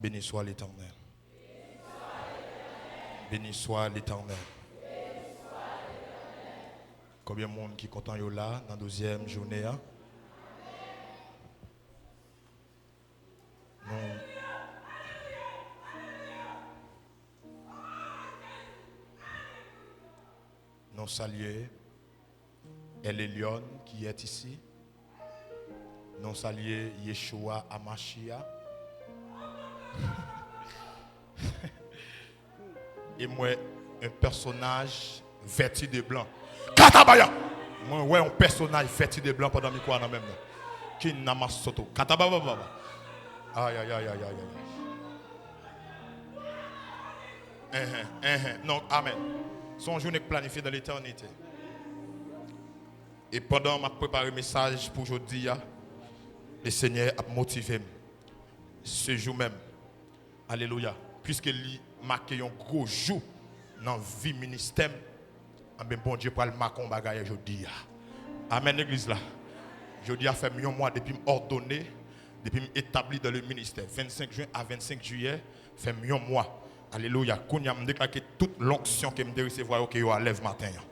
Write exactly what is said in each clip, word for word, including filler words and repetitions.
Béni soit l'Éternel. Béni soit l'Éternel. Konbyen moun ki kontan yo la nan douzyèm jounen an? Nou, nou salye El Elyon ki est ici. Nou salye Yeshua Amashia. E m wè yon pèsonaj vèti de blan. Katabaya! Mwen wè yon pèsonaj vèti de blan pandan mikwo a nan men m nan. Ki namasoto. Katabababa. Ayayayayayay. Enhen, enhen. Non, amèn. Se yon jounen k planifye dans l'éternité. E pandan m ap prepare mesaj pou jodi a, Lesenyè ap motive m. Se jou menm. Alelouya. Piske li make yon gwo jou nan vi ministè m, anben, Bondye pral make yon bagay jodi a. Amèn, legliz la. Jodi a fè m yon mwa depi m òdone, depi m etabli dans le ministère. Vennsenk jen a vennsenk jiyè, fè m yon mwa. Alelouya. Kounye a, m deklare ke tout lonksyon ke m te resevwa yo, ke yo alèv maten an.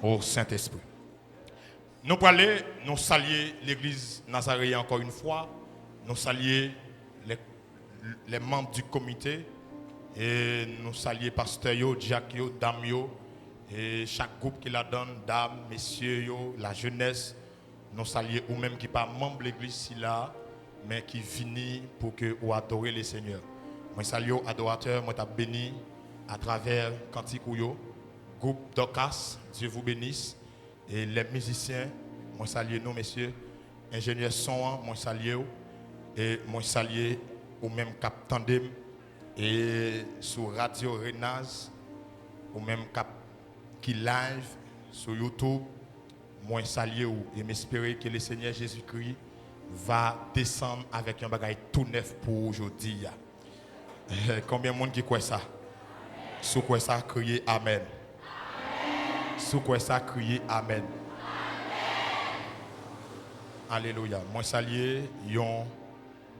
O Sentespri. Nou prale, nou salye legliz Nazareyen ankò yon fwa. Nou salye lè, lè manm di komite. E nou salye pastè yo, dyak yo, dam yo. E chak gwoup ki ladan, dam, mesye yo, lajenès. Nou salye ou menm ki pa manm legliz sila, men ki vini pou ke ou adore Lesenyè. Mwen salye w, adoratè, mwen t ap beni atravè kantik ou yo. Gwoup Dorcas, Dieu vous bénisse. E lè mizisyen, mwen salye nou, mesye. Enjenyè son an, mwen salye w. E mwen salye ou menm k ap tande m. E sou radyo Renaz, ou menm k ap, ki live sou YouTube, mwen salye w. E m espere ke Lesenyè Jezikri va desann avèk yon bagay tou nèf pou ou jodi a. Konbyen moun ki kwè sa? Si w kwè sa, kriye amèn. Si w kwè sa, kriye amèn. Alelouya. Mwen salye yon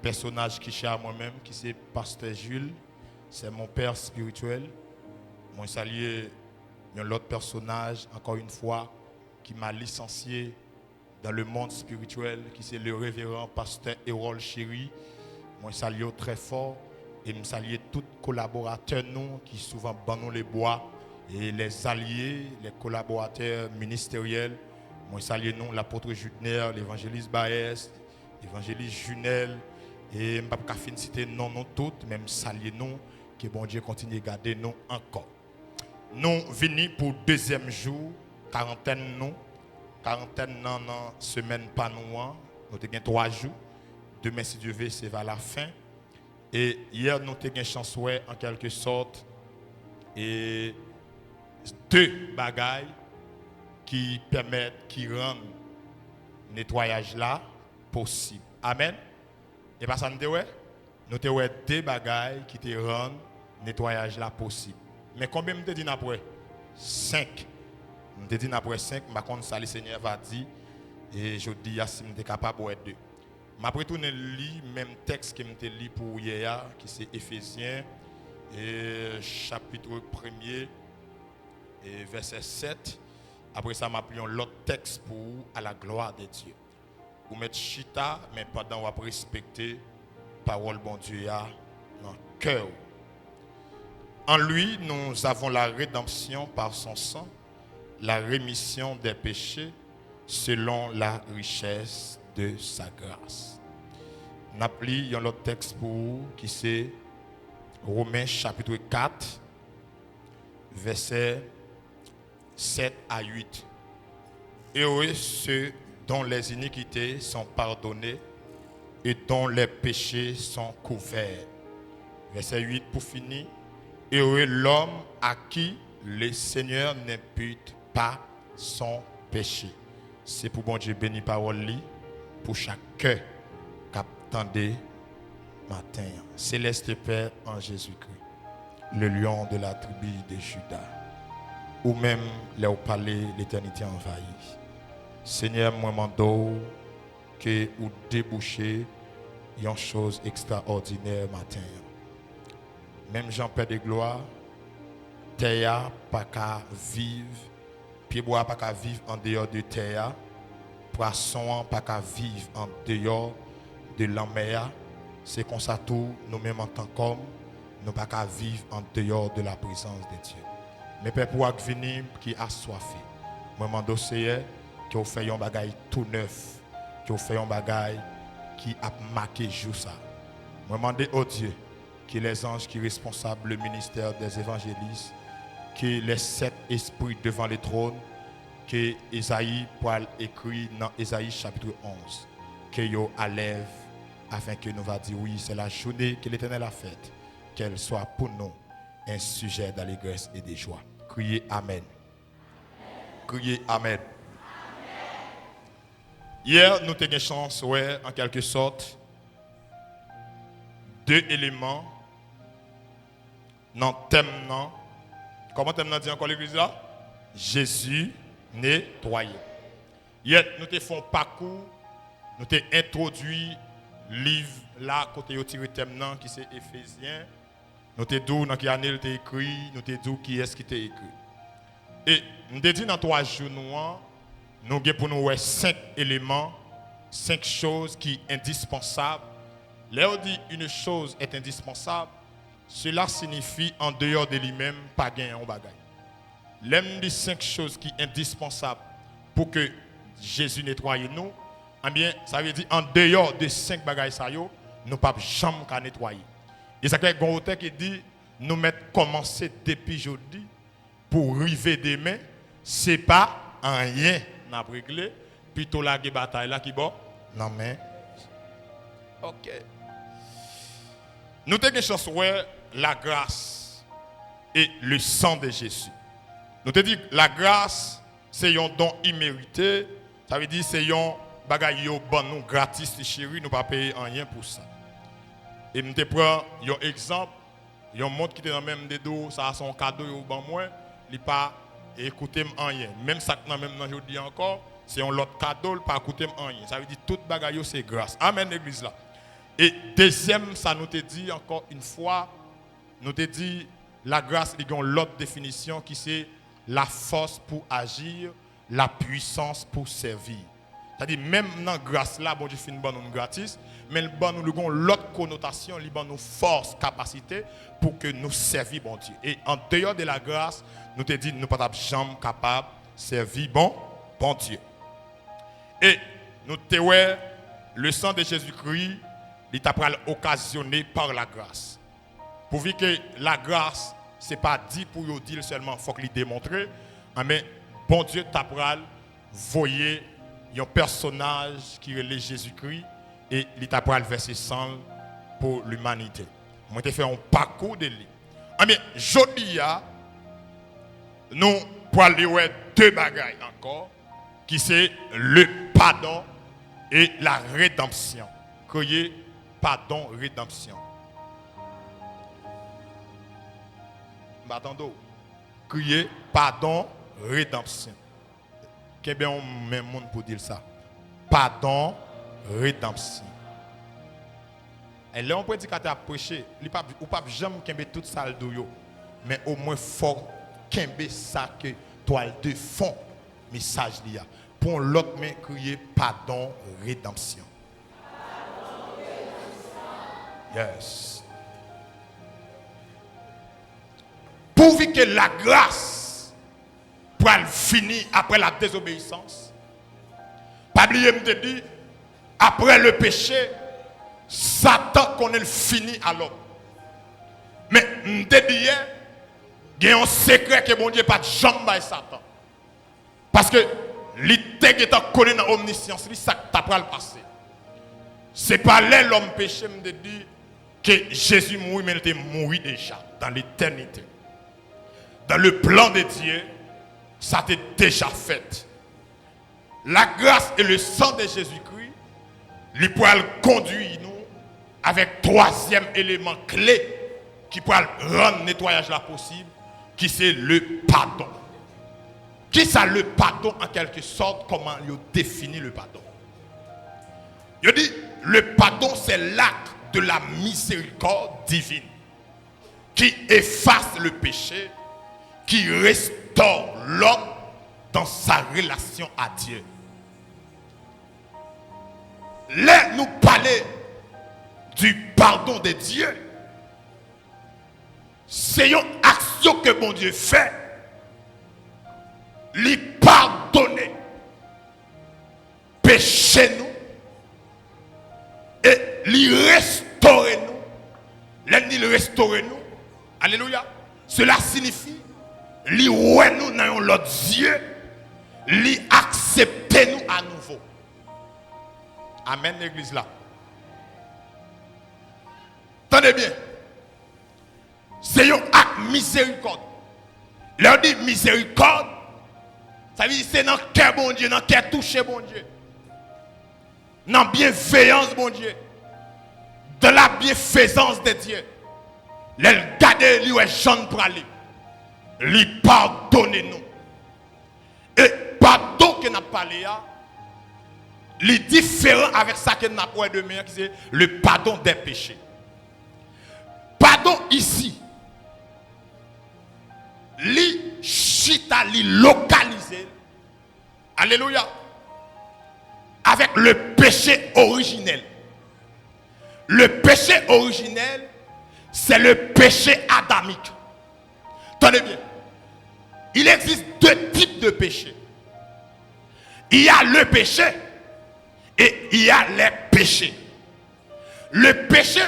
pèsonaj ki chè a mwen menm, ki se Pastè Jules. C'est mon père spirituel. Mwen salye yon lòt pèsonaj, ankò yon fwa, ki m'a licencié dans le monde spirituel, ki se le révérend pastè Erol Chéry. Mwen salye w trè fò e m salye tout kolaboratè nou ki souvan ban nou lebwa, e les alliés, les collaborateurs ministériels. Mwen salye nou, lapot Judner, levanjelis Baez, evanjelis Junel, e m p ap ka fin site non nou tout, men m salye nou, ke Bondye kontinye gade nou ankò. Nou vini pou dezyèm jou karantèn nou. Karantèn nan, nan semèn pa nou an, nou te gen twa jou. Demen, si Dye ve, se va lafen. E yè, nou te gen chans wè, an kèlke sòt, e de bagay ki pèmèt, ki rann netwayaj la posib. Amèn. E pa sa n te wè? Nou te wè de bagay ki te rann netwayaj la posib. Men konbyen m te di n ap wè? Senk. M te di n ap wè senk, m pa konn sa Lesenyè va di, e jodi a, si m te kapab wè de. M ap retounen li menm tèks ke m te li pou ou yè a, ki se Efezyen, e, chapit premye, e, vèsè sèt. Apre sa, m ap li yon lòt tèks pou ou, à la gloire de Dieu. Ou mèt chita, men pandan w ap respekte pawòl Bondye a nan kè w. En lui, nous avons la rédemption par son sang, la rémission des péchés, selon la richesse de sa grâce. N ap li yon lòt tèks pou ou ki se Women chapit kat, vèsè sèt a uit. Heureux ceux dont les iniquités sont pardonnées et dont les péchés sont couverts. Vèsè uit pou fini. Heureux l'homme à qui le Seigneur n'impute pas son péché. Se pou Bondye beni pawòl li pou chak kè k ap tande maten an. Céleste Père en Jésus-Christ, le lion de la tribu de Juda, ou menm, lè w pale, letènite anvayi. Senyè, mwen mande w ke ou debouche yon choz ekstraòdinè maten an. Menm jan Pè de Glwa, tè a pa ka viv, pyebwa a pa ka viv andeyò de tè a, pwason an pa ka viv andeyò de lanmè a, se konsa tou, nou menm antan kòm, nou pa ka viv andeyò de la prezans de Dye. Men pèp ou a k vini, ki aswafe, mwen mande w, Seyè, ke w fè yon bagay tou nèf, ke w fè yon bagay ki ap make jou sa. Mwen mande, o Dye, ke lèzanj ki responsab le ministè dèzevanjelis, ke lè sèt espri devan le twòn, ke Ezayi pral ekri nan Ezayi chapit onz, ke yo alèv, afin ke nou va di, wi, c'est la journée que l'Éternel a faite, qu'elle soit pour nous un sujet d'allégresse et de joie. Kriye amèn. Kriye amèn. Yè, nou te gen chans wè, an kèlke sòt, de eleman nan tèm nan. Kòman tèm nan di ankò, legliz la? Jezi netwaye. Yè, nou te fè yon pakou, nou te entwodui liv la kote yo tire tèm nan, ki se Efezyen. Nou te di w nan ki ane l te ekri, nou te di w kiyès ki te ekri. E m te di nan twa jou nou an, nou gen pou nou wè senk eleman, senk choz ki endispansab. Lè yo di une chose est indispensable, cela signifie andeyò de li menm, pa gen yon bagay. Lè m di senk choz ki endispansab pou ke Jezi netwaye nou, ebyen, sa vle di andeyò de senk bagay sa yo, nou p ap janm ka netwaye. E sa k fè gen yon otè ki di, nou mèt kòmanse depi jodi pou rive demen, se pa anyen n ap regle, pito lage batay la ki bò? Nan men. Ok. Nou te gen chans wè la grâce et le sang de Jésus. Nou te di la grâce se yon don imerite, sa vle di se yon bagay yo ban nou gratis, li cheri, nou pa peye anyen pou sa. E m te pran yon egzanp, yon mont ki te nan men m, m te di w, sa a se yon kado yo ban mwen, li pa, e, koute m anyen. Menm sa k nan men m nan jodi a ankò, se yon lòt kado, li pa koute m anyen. Sa vle di tout bagay yo se gras. Amèn, legliz la. E dezyèm, sa nou te di, encore une fois, nou te di, lagras, li gen yon lòt definisyon ki se la force pour agir, la puissance pour servir. Sa di, menm nan gras la, Bondye fin ban nou l gratis, men l ban nou, li gen yon lòt konotasyon, li ban nou fòs, kapasite pou ke nou sèvi Bondye. E an deyò de lagras, nou te di, nou pa t ap janm kapab sèvi bon, Bondye. E nou te wè, le sang de Jésus-Christ, li ta pral okazyone par la grâce. Pouvi ke lagras, se pa di pou yo di l sèlman, fòk li demontre, men Bondye ta pral voye yon pèsonaj ki rele Jezikri e li ta pral vèse san l pou limanite. Mwen te fè yon pakou de li. Ebyen, jodi a, nou pral wè de bagay ankò, ki se le pardon et la rédemption. Kriye padon, redanpsyon. M pa tande w. Kriye padon, redanpsyon. Kenbe yon men moun pou di l sa. Padon, redanpsyon. E lè yon predikatè ap preche, li p ap, ou p ap janm kenbe tout sa l di w yo. Men omwen fò w kenbe sa ke twal de fon mesaj li a. Pran yon lòt men, kriye padon, redanpsyon. Yes. Pouvi ke lagras pral vini apre la désobéissance. Pa bliye m te di, apre le péché, Satan konnen l fini a lòm. Men m te di yè, gen yon sekrè ke Bondye pa t janm bay Satan. Paske li te gentan konnen nan omnisyans li sa k ta pral pase. Se pa lè lòm peche, m te di, ke Jezi mouri, men l te mouri deja dans l'éternité. Dans le plan de Dieu, sa te deja fèt. La grâce et le sang de Jésus-Christ, li pral kondui nou avèk twazyèm eleman kle ki pral rann netwayaj la posib, ki se le padon. Kisa le padon, an kèlke sòt, kòman yo defini le padon? Yo di, le pardon, c'est l'acte de la miséricorde divine. qui efface le péché, qui restaure l'homme dans sa relation à Dieu. Lè nou pale du pardon de Dieu, se yon aksyon ke Bondye fè, li padone peche nou, e li restore nou. Lè n di l restore nou, alelouya, cela signifie li wè nou nan yon lòt zye, li aksepte nou anouvo. Amèn, legliz la. Tande byen. Se yon ak mizerikòd. Lè yo di mizerikòd, sa vle di se nan kè Bondye, nan kè touche Bondye, nan byenveyans Bondye, dans la bienfaisance de Dieu. Lè l gade, li wè jan n prale, li padone nou. E padon ke n ap pale a, li diferan avèk sa ke n ap wè demen an, ki se le pardon des péchés. Padon isi, li chita, li lokalize, alelouya, avèk le péché originel. Le péché originel, c'est le péché adamique. Tande byen. Il existe deux types de péché. Il y a le péché et il y a les péchés. Le péché,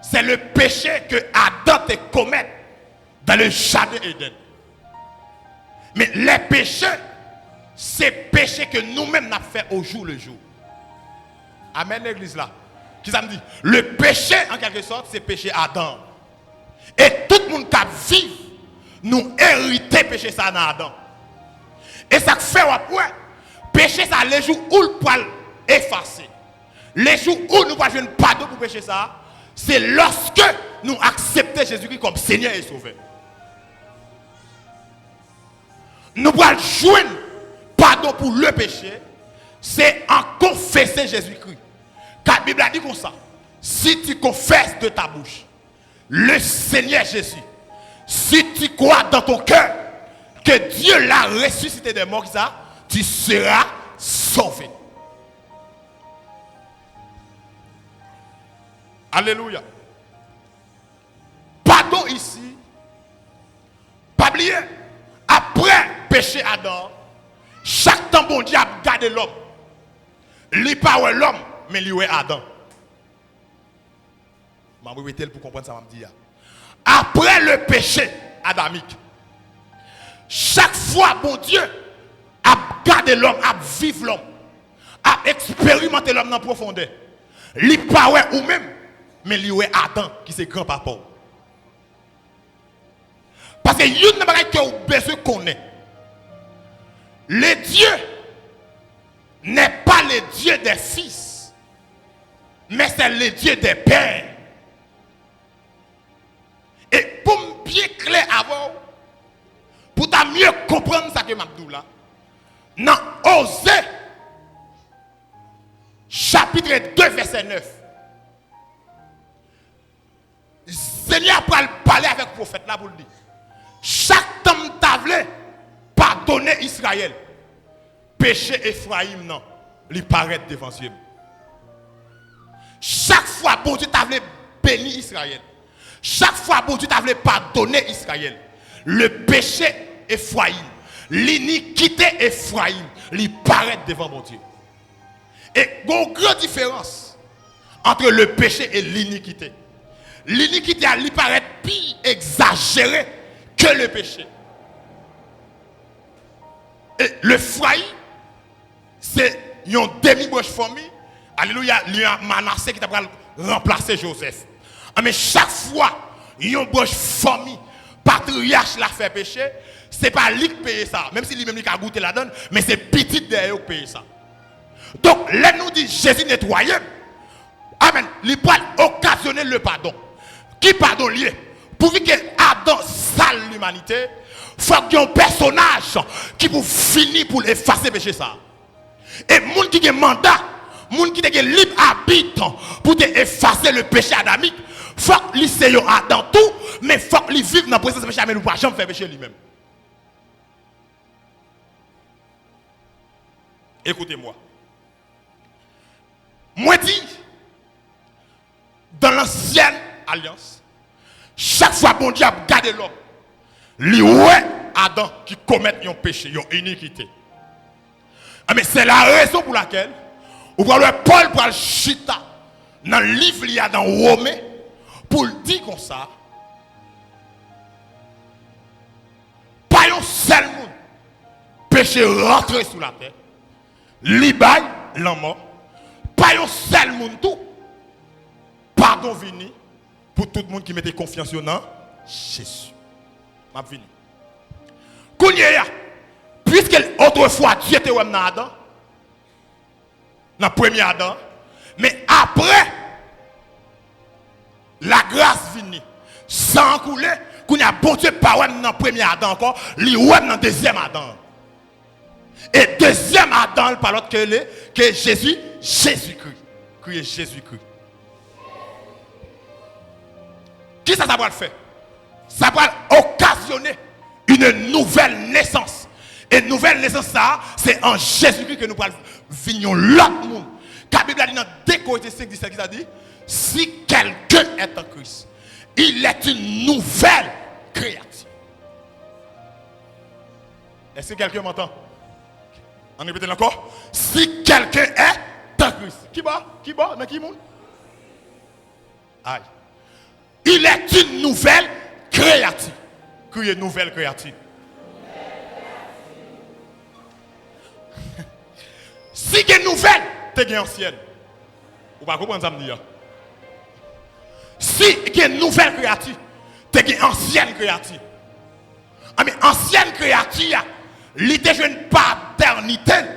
c'est le péché que Adam te commet dans le jardin Éden. Men lè peche, se peche ke nou menm n ap fè au jour le jour. Amèn, legliz la. Kisa m di? Le péché, en quelque sorte, se peche Adan. E tout moun k ap viv, nou erite peche sa nan Adan. E sa k fè w ap wè, peche sa, lejou ou l pral efase, lejou ou nou pral jwenn padon pou peche sa, se lòske nou aksepte Jezikri kòm Senyè e Sovè. Nou pral jwenn padon pou le péché, se an konfese Jezikri. Car Bib la di konsa, si tu confesses de ta bouche le Seigneur Jésus, si tu crois dans ton cœur que Dieu l'a ressuscité des morts, kisa, tu seras sauvé. Alelouya. Padon isi, pa bliye, apre peche Adan, chak tan Bondye ap gade lòm, li pa wè lòm, men li wè Adan. M ap repete l pou konprann sa m ap di a. Apre le péché adamique, chak fwa Bondye ap gade lòm, ap viv lòm, ap eksperimante lòm nan pwofondè, li pa wè ou menm, men li wè Adan ki se granpapa w. Paske youn nan bagay ke w bezwen konnen, le Dieu n'est pas le Dieu des fils, mais c'est le Dieu des pères. E pou m byen klè avè w, pou w ta mye konprann sa ke m ap di w la, nan Oze, chapitre deux, verset neuf, Senyè a pral pale avèk pwofèt la pou l di, chak tan m ta vle padone Izrayèl, peche Efrayim nan, li parèt devan zye m. Chak fwa Bondye ta vle beni Izrayèl, chak fwa Bondye ta vle padone Izrayèl, le péché Efrayim, linikite Efrayim, li parèt devan Bondye. E gen yon gran diferans entre le péché et l'iniquité. Linikite a, li parèt pi egzajere ke le péché. E Lefrayim, se yon demi branch fanmi, alelouya, li a Manase ki ta pral ranplase Jozèf. Anben, chak fwa yon branch fanmi, patriyach la fè peche, se pa li k peye sa, menm si li menm li ka goute ladann, men se pitit dèyè yo k peye sa. Donk, lè nou di Jezi netwaye m, amèn, li pral okazyone le padon. Ki padon l ye? Pouvi ke Adan sal limanite, fòk gen yon pèsonaj ki pou vini pou l efase peche sa. E moun ki gen manda, moun ki te gen lib abit pou te efase le péché adamique, fòk li se yon Adan tou, Men fòk li viv nan prezans peche a, men li pa janm fè peche li menm. Écoutez-moi. Mwen di, dans l'ancienne alliance, chak fwa Bondye ap gade lòm, li wè Adan ki komèt yon peche, yon inikite. Enben, se la rezon pou lakèl ou pral wè Pòl pral chita nan liv li a, nan Women, pou l di konsa, pa yon sèl moun peche rantre sou latè, li bay lanmò. Pa yon sèl moun tou, padon vini pou tout moun ki mete konfyans yo nan Jezi. M ap vini. Kounye a, piske otrefwa Dye te wè m nan Adan, nan premye Adan, men apre, lagras vini, san an koule, kounye a Bondye pa wè m nan premye Adan ankò, li wè m nan dezyèm Adan an. E dezyèm Adan an pa lòt ke le, ke Jezi, Jezikri. Kriye Jezikri. Kisa sa pral fè? Sa pral okazyone une nouvelle naissance. E nouvèl nesans sa a, se an Jezikri ke nou pral vin yon lòt moun. Ka Bib la di nan de Korentyen senk disèt, kisa di? Si quelqu'un est en Christ, il est une nouvelle créature. Est-ce que quelqu'un m'entend? Ann repete l ankò. Si quelqu'un est en Christ. Ki bò? Ki bò? Nan ki moun? Ay. Il est une nouvelle créature. Kriye nouvèl kreyati. Si gen nouvèl, te gen ansyèn. Ou pa konprann sa m di a. Si gen nouvèl kreyati, te gen ansyèn kreyati. Anben, ansyèn kreyati a, li te jwenn patènite l,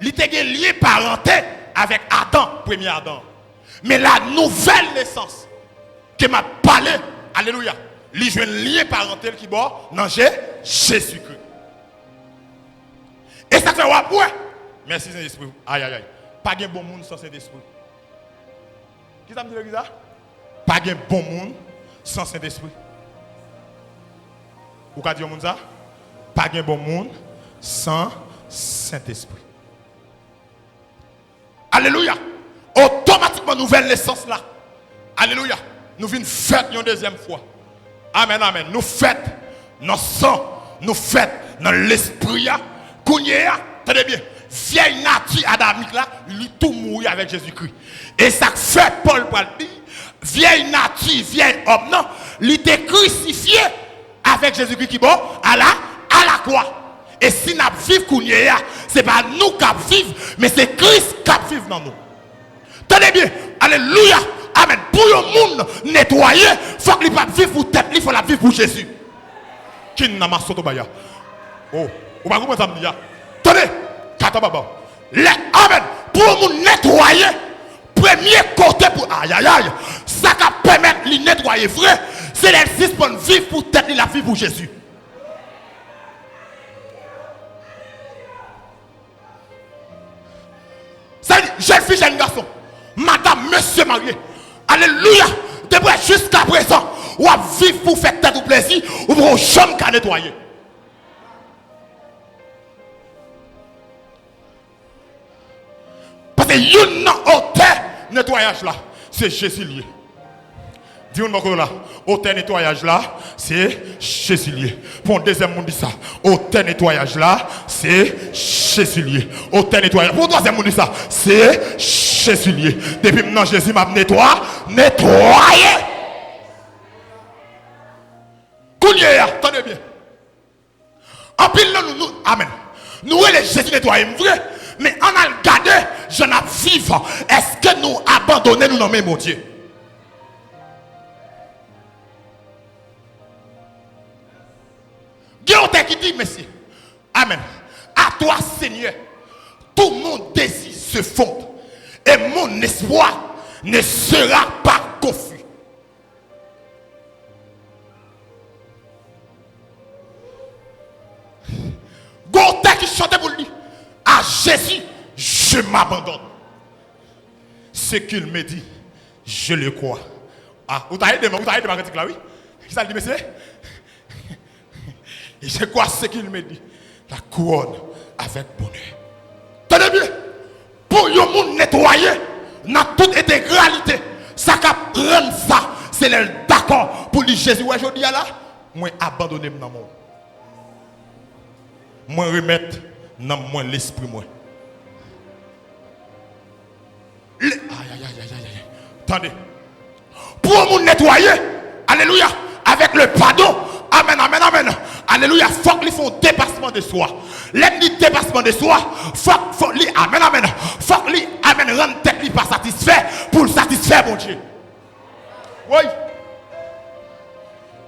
li te gen lyen parante avèk Adan, premye Adan. Men la nouvèl nesans ke m ap pale, alelouya, li jwenn lyen parante l ki bò nan Je, Jezikri. E sa k fè w ap wè. Mèsi Sentespri. Ayayay. Pa gen bon moun san Sentespri. Kisa m di legliz la? Pa gen bon moun san Sentespri. Ou ka di yon moun sa? Pa gen bon moun san Sentespri. Alelouya! Otomatikman, nouvèl nesans la. Alelouya! Nou vin fèt yon dezyèm fwa. Amèn, amèn. Nou fèt nan san, nou fèt nan Lespri a. Kounye a, tande byen, vyèy nati adamik la, li tou mouri avèk Jezikri. E sa k fè Pòl pral di, vyèy nati, vyèy òm nan, li te krisifye avèk Jezikri ki bò, a la, a la kwa. E si n ap viv kounye a, se pa nou k ap viv, men se Kris k ap viv nan nou. Tande byen, alelouya, amèn. Pou yon moun netwaye, fòk li p ap viv pou tèt li, fò l ap viv pou Jezi. Kin nan masotobaya. Oh, ou pa konprann sa m di a? Tande, kata baba. Lè, amèn. Pou yon moun netwaye, premye kote pou, ayayay, sa k ap pèmèt li netwaye vre, se lè l sispann viv pou tèt li, l ap viv pou Jezi. Sa vle di, jèn fi, jèn gason, madanm, mesye marye, alelouya, depi jiskaprezan, w ap viv pou fè tèt ou plezi, ou poko janm ka netwaye. Paske youn nan otè netwayaj la, se Jezi l ye. Di yon bò kote w la, otè netwayaj la, se Jezi l ye. Pou yon dezyèm moun di sa, otè netwayaj la, se Jezi l ye. Otè netwayaj, pou yon twazyèm moun di sa, se Jezi l ye. Depi m nan Jezi, m ap netwa, netwaye. Kounye a, tande byen. Anpil nan nou, nou, amèn. Nou rele Jezi netwaye m vre, men ann al gade jan n ap viv. Èske nou abandone nou nan men Bondye? Gen otè ki di, mesye, amèn. À toi, Seigneur, tout mon désir se fonde, et mon espoir ne sera pas confus. Gon otè ki chante pou l di, à Jésus, je m'abandonne. Ce qu'il me dit, je le crois. Ah, ou ta ede m, ou ta ede m ak kantik la, wi. Sa l di, mesye? Et je crois ce qu'il me dit, la couronne avec bonheur. Tande byen, pou yon moun netwaye nan tout entegralite, sa k ap rann sa, se lè l dakò pou l di, Jezi, wè jodi a la, mwen abandone m nan men w. Mwen remèt nanm mwen, lespri mwen. Li, ay, ay, ay, ay, ay, ay. Tande. Pou yon moun netwaye, alelouya, avèk le padon, amèn, amèn, amèn, alelouya, fòk li fè yon depasman de swa. Lè m di depasman de swa, fòk, fòk li, amèn, amèn, fòk li, amèn, rann tèt li pa satisfè pou l satisfè Bondye. Woy!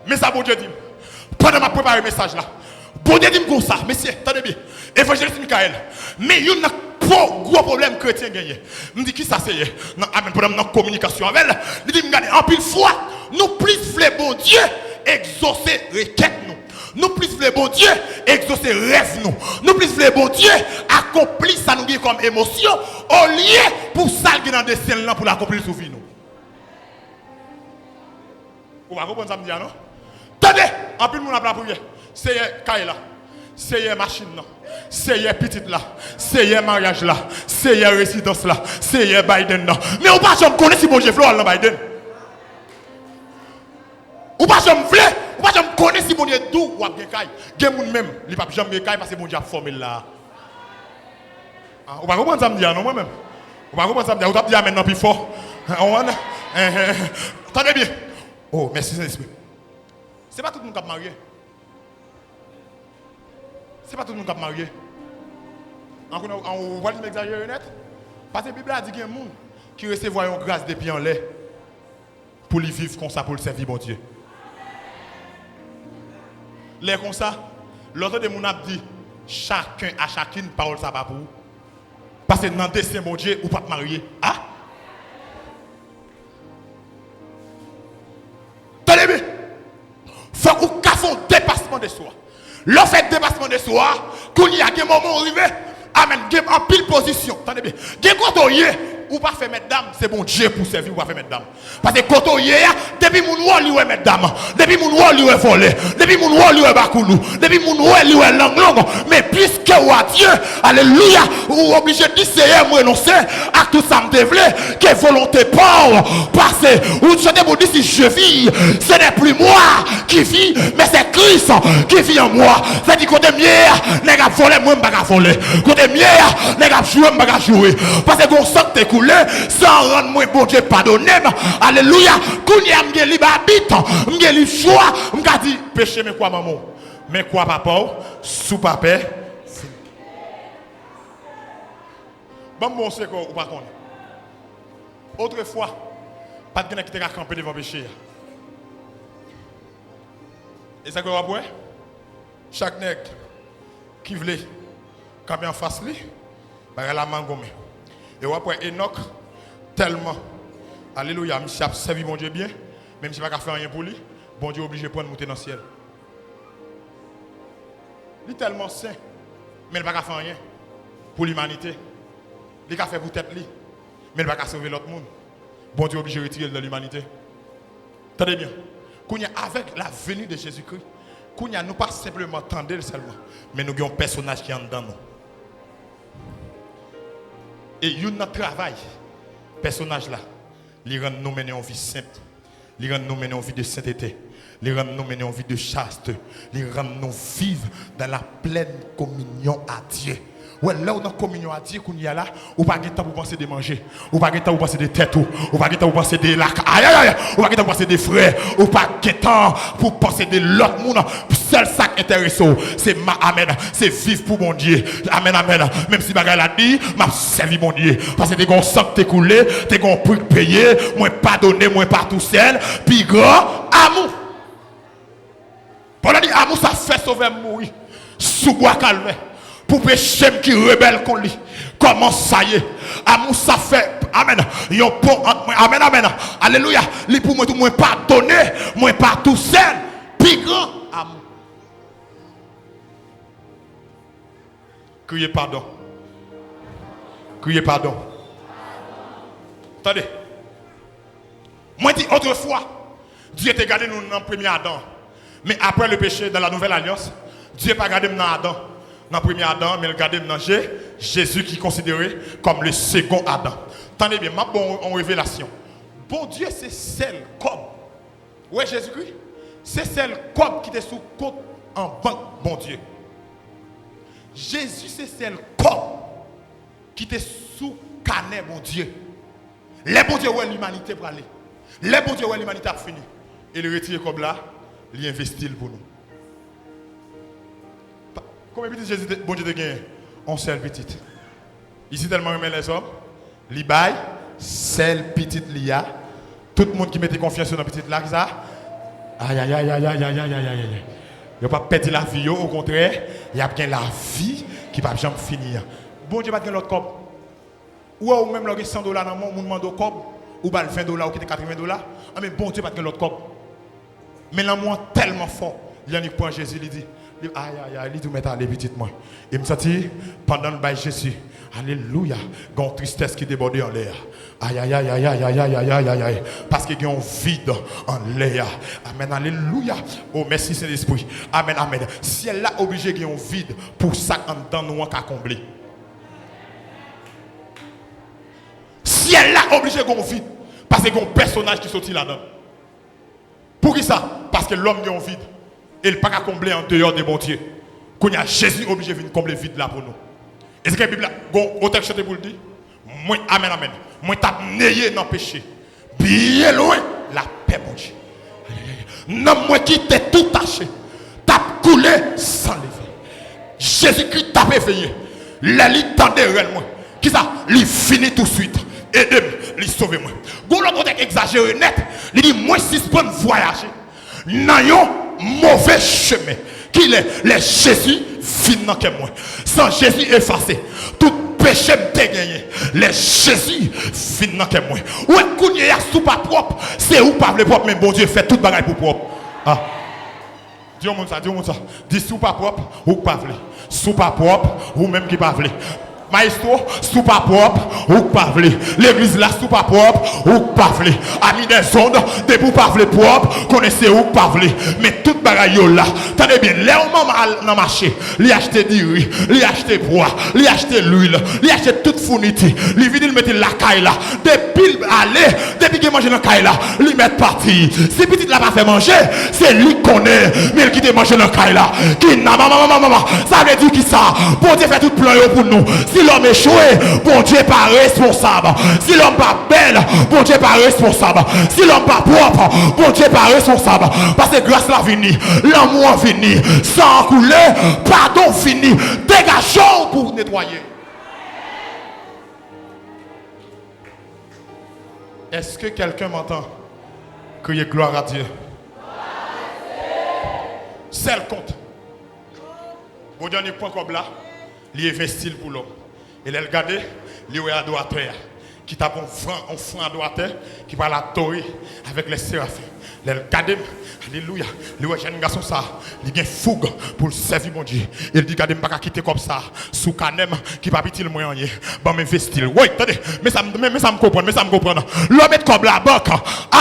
Men sa Bondye di m pandan m ap prepare mesaj la. Bondye di m konsa, mesye, tande byen, Evanjelis Michael, men youn nan gwo, gwo pwoblèm kretyen genyen. M di, kisa, Seyè? Nan, amèn, pandan m nan kominikasyon avè l, li di m, gade, anpil fwa, nou plis vle Bondye egzose rekèt nou. Nou plis vle Bondye egzose rèv nou. Nou plis vle Bondye akonpli sa nou gen kòm emosyon, olye pou sa l gen nan desyen l lan pou l akonpli l sou vi nou. Ou pa konprann sa m di a, non? Tande! Anpil moun ap lapriyè. Seyè kay la. Seyè machin nan. Seyè pitit la. Seyè maryaj la. Seyè rezidans la. Seyè Biden nan. Men ou pa janm konnen si Bondye vle w al nan Biden. Ou pa janm vle, ou pa janm konnen si Bondye di w w ap gen kay. Gen moun menm, li p ap janm gen kay paske Bondye ap fòme l la a. Ah, ou pa konprann sa m di a, non, mwen menm? Ou pa konprann sa m di a? Ou t ap di amèn nan pi fò. Ou konprann? Eh, eh, eh. Tande byen. Oh, mèsi, Sentespri. Se pa tout moun k ap marye. Se pa tout moun k ap marye. An konnen, an, ou pral di m egzajere nèt? Paske Bib la di gen moun ki resevwa yon gras depi anlè pou li viv konsa, pou l sèvi Bondye. Lè konsa, lè w tande moun ap di, chacun à chacune, pawòl sa pa pou ou. Paske nan desyen Bondye, ou p ap marye. Ah! Tande byen! Fòk ou ka fè yon depasman de swa. Lè w fè depasman de swa a, kounye a gen moman w rive. Amèn. Gen anpil pozisyon. Tande byen. Gen kote w ye, ou pa fè mètdam, se Bondye pou w sèvi, ou pa fè mètdam. Paske kote w ye a, depi moun wè w, li wè mètdam. Depi moun wè w, li wè vòlè. Depi moun wè w, li wè bakoulou. Depi moun wè w, li wè lang long. Men piske w a Dye, alelouya, ou oblije di, Seyè, m renonse ak tout sa m te vle, ke volonte pa w pase. Ou chante pou di, si je vis, ce n'est plus moi qui vis, mais c'est Christ qui vit en moi. Sa di kote m ye a, nèg ap vòlè, mwen m pa ka vòlè. Kote m ye a, nèg ap joure, m pa ka joure. Paske gon san k te koule, san rann mwen, Bondye padone m. Alelouya. Kounye a m gen lib abit, m gen lib chwa, m ka di, peche men kwa manman w, men kwa papa w, si w pa pè, Ban m ba w yon sekrè ou pa konnen. Otrefwa, pa t gen nèg ki te ka kanpe devan peche a. E sa k fè w ap wè, chak nèg ki vle kanpe anfas li, bagay la mangonmen. E w ap wè Enòk tèlman, alelouya, misye ap sèvi Bondye byen, men misye pa ka fè anyen pou li, Bondye oblije pran l moute nan syèl. Li tèlman sen, men l pa ka fè anyen pou limanite. Li ka fè pou tèt li, men l pa ka sove lòt moun. Bondye oblije retire l nan limanite. Tande byen. Kounye a, avèk la venue de Jésus-Christ, kounye a, nou pa senpleman tande l sèlman, men nou gen yon pèsonaj ki anndan nou. E youn nan travay pèsonaj la, li rann nou mennen yon vi senp. Li rann nou mennen yon vi de sentete. Li rann nou mennen yon vi de chaste. Li rann nou viv dans la pleine communion à Dieu. Wè, lè w nan kominyon a Dye kounye a la, ou pa gen tan pou panse de manje. Ou pa gen tan pou panse de tèt ou. Ou pa gen tan pou panse de laka, ayayay. Ou pa gen tan pou panse de frè. Ou pa gen tan pou panse de lòt moun. Sèl sa k enterese w, se ma, amèn, se viv pou Bondye. Amèn, amèn. Menm si bagay la di, m ap sèvi Bondye. Paske te gen yon san k te koule, te gen yon pri k peye, mwen padone, mwen pa tousèl, pi gran amou. Pòl la di, amou sa fè Sovè m mouri sou bwa Kalvè pou peche m ki rebèl kont li. Kòman sa ye? Amou sa fè, amèn, yon pon ant mwen, amèn, amèn, alelouya, li pou mwen tou, mwen padone, mwen pa tousèl, pi gran amou. Kriye padon. Kriye padon. Tande. Mwen di otrefwa, Dye te gade nou nan premye Adan. Men apre le peche, dans la nouvelle alliance, Dye pa gade m nan Adan, nan premye Adan, men l gade m nan Je, Jezi ki konsidere kòm le second Adan. Tande byen, m ap ba w yon revelasyon. Bondye se sèl kòb. Ou wè Jezikri? Se sèl kòb ki te sou kont an bank Bondye. Jezi se sèl kòb ki te sou kanè Bondye. Lè Bondye wè limanite prale, lè Bondye wè limanite ap fini, e li retire kòb la, li envesti l pou nou. Pa- Konbyen pitit Jezi te, Bondye te genyen? Yon sèl pitit. Li si tèlman renmen lèzòm, li bay sèl pitit li a. Tout moun ki mete konfyans yo nan pitit la, ki sa? Ayayay, ayayay, ayayay. Yo p ap pèdi lavi yo, okontrè, y ap gen lavi ki p ap janm fini an. Bondye pa t gen lòt kòb. Ou wè, ou menm lè w gen san dola nan men w, moun mande w kòb, ou ba l ven dola, ou kite katreven dola. Anben, Bondye pa t gen lòt kòb. Men lanmou an tèlman fò, li annik pran Jezi, li di, li, ayayay, li di, ou mèt ale, pitit mwen. E m santi, pandan l bay Jezi, alelouya, gen yon tristès ki debòde anlè a. Ayayay, ayayay, ayayay, ayayay, paske gen yon vid anlè a. Amèn, alelouya. O, mèsi, Sentespri. Amèn, amèn. Syèl la oblije gen yon vid pou sa k anndan nou an ka konble. Syèl la oblije gen yon vid, paske gen yon pèsonaj ki soti ladan l. Poukisa? Paske lòm gen yon vid, e l pa ka konble andeyò de Bondye. Kounye a, Jezi oblije vin konble vid la pou nou. E se ke Bib la, gon otè k chante pou l di, mwen, amèn, amèn, mwen t ap neye nan peche, byen lwen lapè Bondye. Nanm mwen ki te tou tache, t ap koule san leve. Jezikri t ap eveye. Lè li tande rèl mwen, kisa? Li vini touswit ede m, li sove mwen. Gon lòt otè k egzajere nèt, li di, mwen sispann vwayaje nan yon move chemen. Kilè? Lè Jezi vin nan kè mwen. San Jezi efase tout peche m te genyen, lè Jezi vin nan kè mwen. Ou wè, kounye a, si w pa pwòp, se ou k pa vle pwòp, men Bondye fè tout bagay pou pwòp. Ah. Di yon moun sa, di yon moun sa. Di, si w pa pwòp, ou k pa vle. Si w pa pwòp, ou menm ki pa vle. Maestro, si w pa pwòp, ou k pa vle. Legliz la, si w pa pwòp, ou k pa vle. Ami des ondes, depi w pa vle pwòp, konnen se ou k pa vle. Men tout bagay yo la. Tande byen, lè yon manman al nan mache, li achte diri, li achte pwa, li achte lwil, li achte tout founiti, li vini, li mete l lakay la. Depi l ale, depi gen manje nan kay la, li mèt pati. Si pitit la pa fè manje, se li k konnen, men l kite manje nan kay la. Ki nan manman, manman, manman, sa vle di kisa? Bondye fè tout plan yo pou nou. Si lòm echwe, Bondye pa responsab. Si lòm pa bèl, Bondye pa responsab. Si lòm pa pwòp, Bondye pa responsab. Paske gras la vini, lanmou an vini, san an koule, padon vini. Degaje w pou w netwaye. Est-ce que quelqu'un m'entend crier gloire à Dieu? Sèl kont. Bondye annik pran kòb la, li envesti l pou lòm. E lè l gade, li wè adoratè a, ki t ap yon fran, yon fran adoratè, ki pral adore avèk lè serafen. Lè l gade m, alelouya, li wè jèn gason sa a, li gen foug pou l sèvi Bondye. E l di, gade, m pa ka kite kòb sa a sou kanè m ki p ap itil mwen anyen. Ban m envesti l. Woy, tande, men sa m, men, men sa m konprann, men sa m konprann. Lè w met kòb la bank,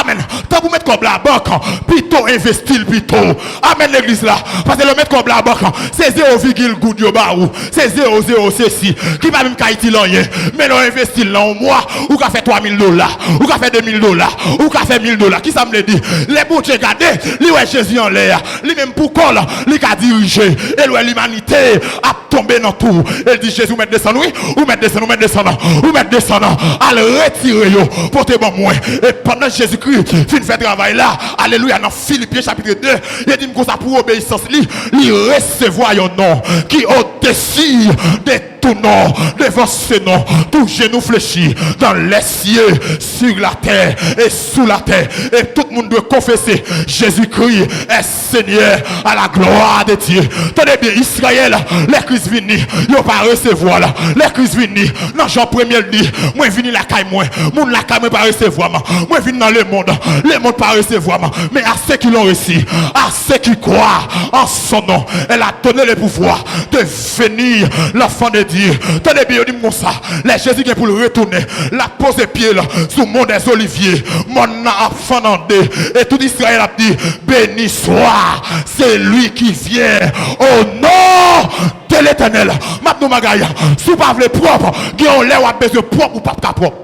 amèn. Tan pou met kòb la bank, pito envesti l pito. Amèn, legliz la. Paske lè w met kòb la bank, se zewo vigil goud yo ba ou. Se zewo, zewo, sesi. Ki pa menm ka itil anyen. Men lè w envesti l nan yon mwa, ou ka fè twa mil dola. Ou ka fè de mil dola. Ou ka fè mil dola. Kisa m vle di? Lè Bondye gade, li wè Jezi anlè a. Li menm pou kò l, li ka dirije. E l wè limanite ap tonbe nan twou. E l di, Jezi, ou mèt desann, wi. Ou mèt desann, ou mèt desann. Ou mèt desann. Al retire yo, pote ban mwen. E pandan Jezikri fin fè travay la, alelouya, nan Filipyen chapit de, li di m konsa, pou obeyisans li, li resevwa yon non ki odesi de tout nom, devant ce nom, tout genou fléchi dans les cieux, sur la terre et sous la terre. E tout moun dwe konfese Jezikri est Seigneur à la gloire de Dieu. Tande byen, Izrayèl, lè Kris Vini, yo pa resevwa l. Lè Kris vini, nan Jan premye l di, mwen vini lakay mwen, moun lakay mwen pa resevwa m. Mwen vin nan lemonn, lemonn pa resevwa m. Men à ceux qui l'ont reçu, à ceux qui croient en son nom, elle a donné le pouvoir de venir l'enfant de Dieu. Tande byen, yo di m konsa, lè Jezi gen pou l retounen, l ap poze pye l sou mòn dèzolivye, mòn nan ap fann an de, e tout Izrayèl ap di, béni soit celui qui vient au nom de l'Éternel. M ap di w bagay, si w pa vle pwòp, gen yon lè w ap bezwen pwòp, ou p ap ka pwòp.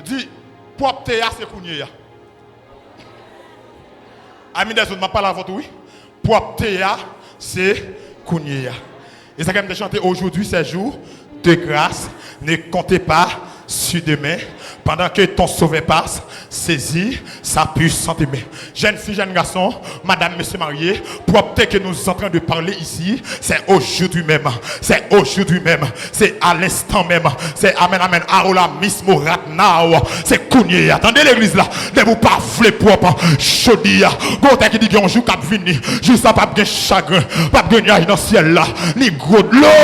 Di, pwòpte a se kounye a. Ami dèzòd, m ap pale avè w tou, wi. Pwòpte a, se kounye a. E sa ke m te chante, aujourd'hui c'est jour de grâce, ne comptez pas sur demain, pendant que ton sauveur passe, saisis sa puissante main. Jèn fi, jèn gason, madanm, mesye marye, pwòpte ke nou antrè de pale isi, c'est aujourd'hui même, c'est aujourd'hui même, c'est à l'instant même, c'est amen, amen, ahora mismo, right now, se kounye a. Tande legliz la, depi w pa vle pwòp, jodi a, gon tèks ki di gen yon jou k ap vini, jou sa p ap gen chagren, p ap gen nyaj nan syèl la, ni gwo dlo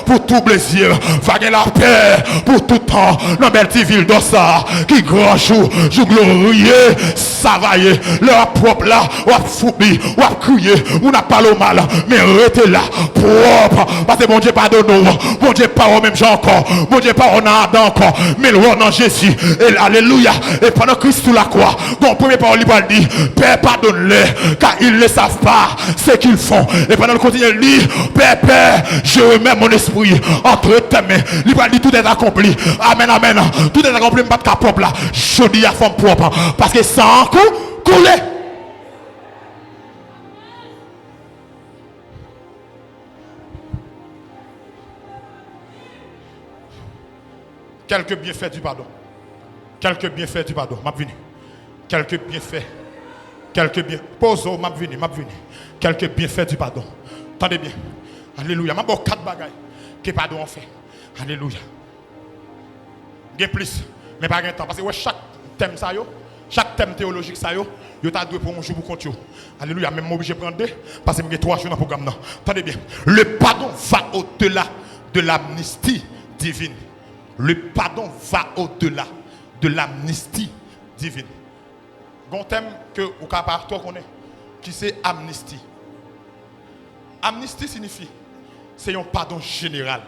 pou touble zye. Va gen lapè pou tout tan nan bèl ti vil dò sa a, ki gran jou, jou glorye, sa va ye. Lè w ap pwòp la, w ap foubi, w ap kriye, moun ap pale w mal, men rete la, pwòp, paske Bondye padone w. Bondye pa wè w menm jan ankò. Bondye pa wè w nan Adan ankò. Men l wè w nan Jezi. E, alelouya. E pandan Kris sou lakwa, gon premye pawòl li pral di, Père, pardonne-leur, car ils ne savent pas ce qu'ils font. E pandan l kontinye, l di, Père, Père, je remets mon esprit entre tes mains. Li pral di, tout est accompli. Amen, amen. Tout est accompli, m pa t ka pwòp la. Jodi a, fò m pwòp. Paske san an kou, koule. Quelques bienfaits du pardon. Quelques bienfaits du pardon. M ap vini. Quelques bienfaits. Quelques bien. Poze w, m ap vini, m ap vini. Quelques bienfaits du pardon. Tande byen. Alelouya. M ap ba w kat bagay ke padon an fè. Alelouya. Gen plis, men pa gen tan. Paske wè chak tèm sa yo, chak tèm teyolojik sa yo, yo ta dwe pran yon jou pou kont yo. Alelouya, men m oblije pran de, paske m gen twa jou nan pwogram nan. Tande byen. Le pardon va au-delà de l'amnistie divine. Le pardon va au-delà de l'amnistie divine. Gon tèm ke ou ka pa twò konnen, ki se amnisti. Amnisti siyifi, se yon padon jeneral.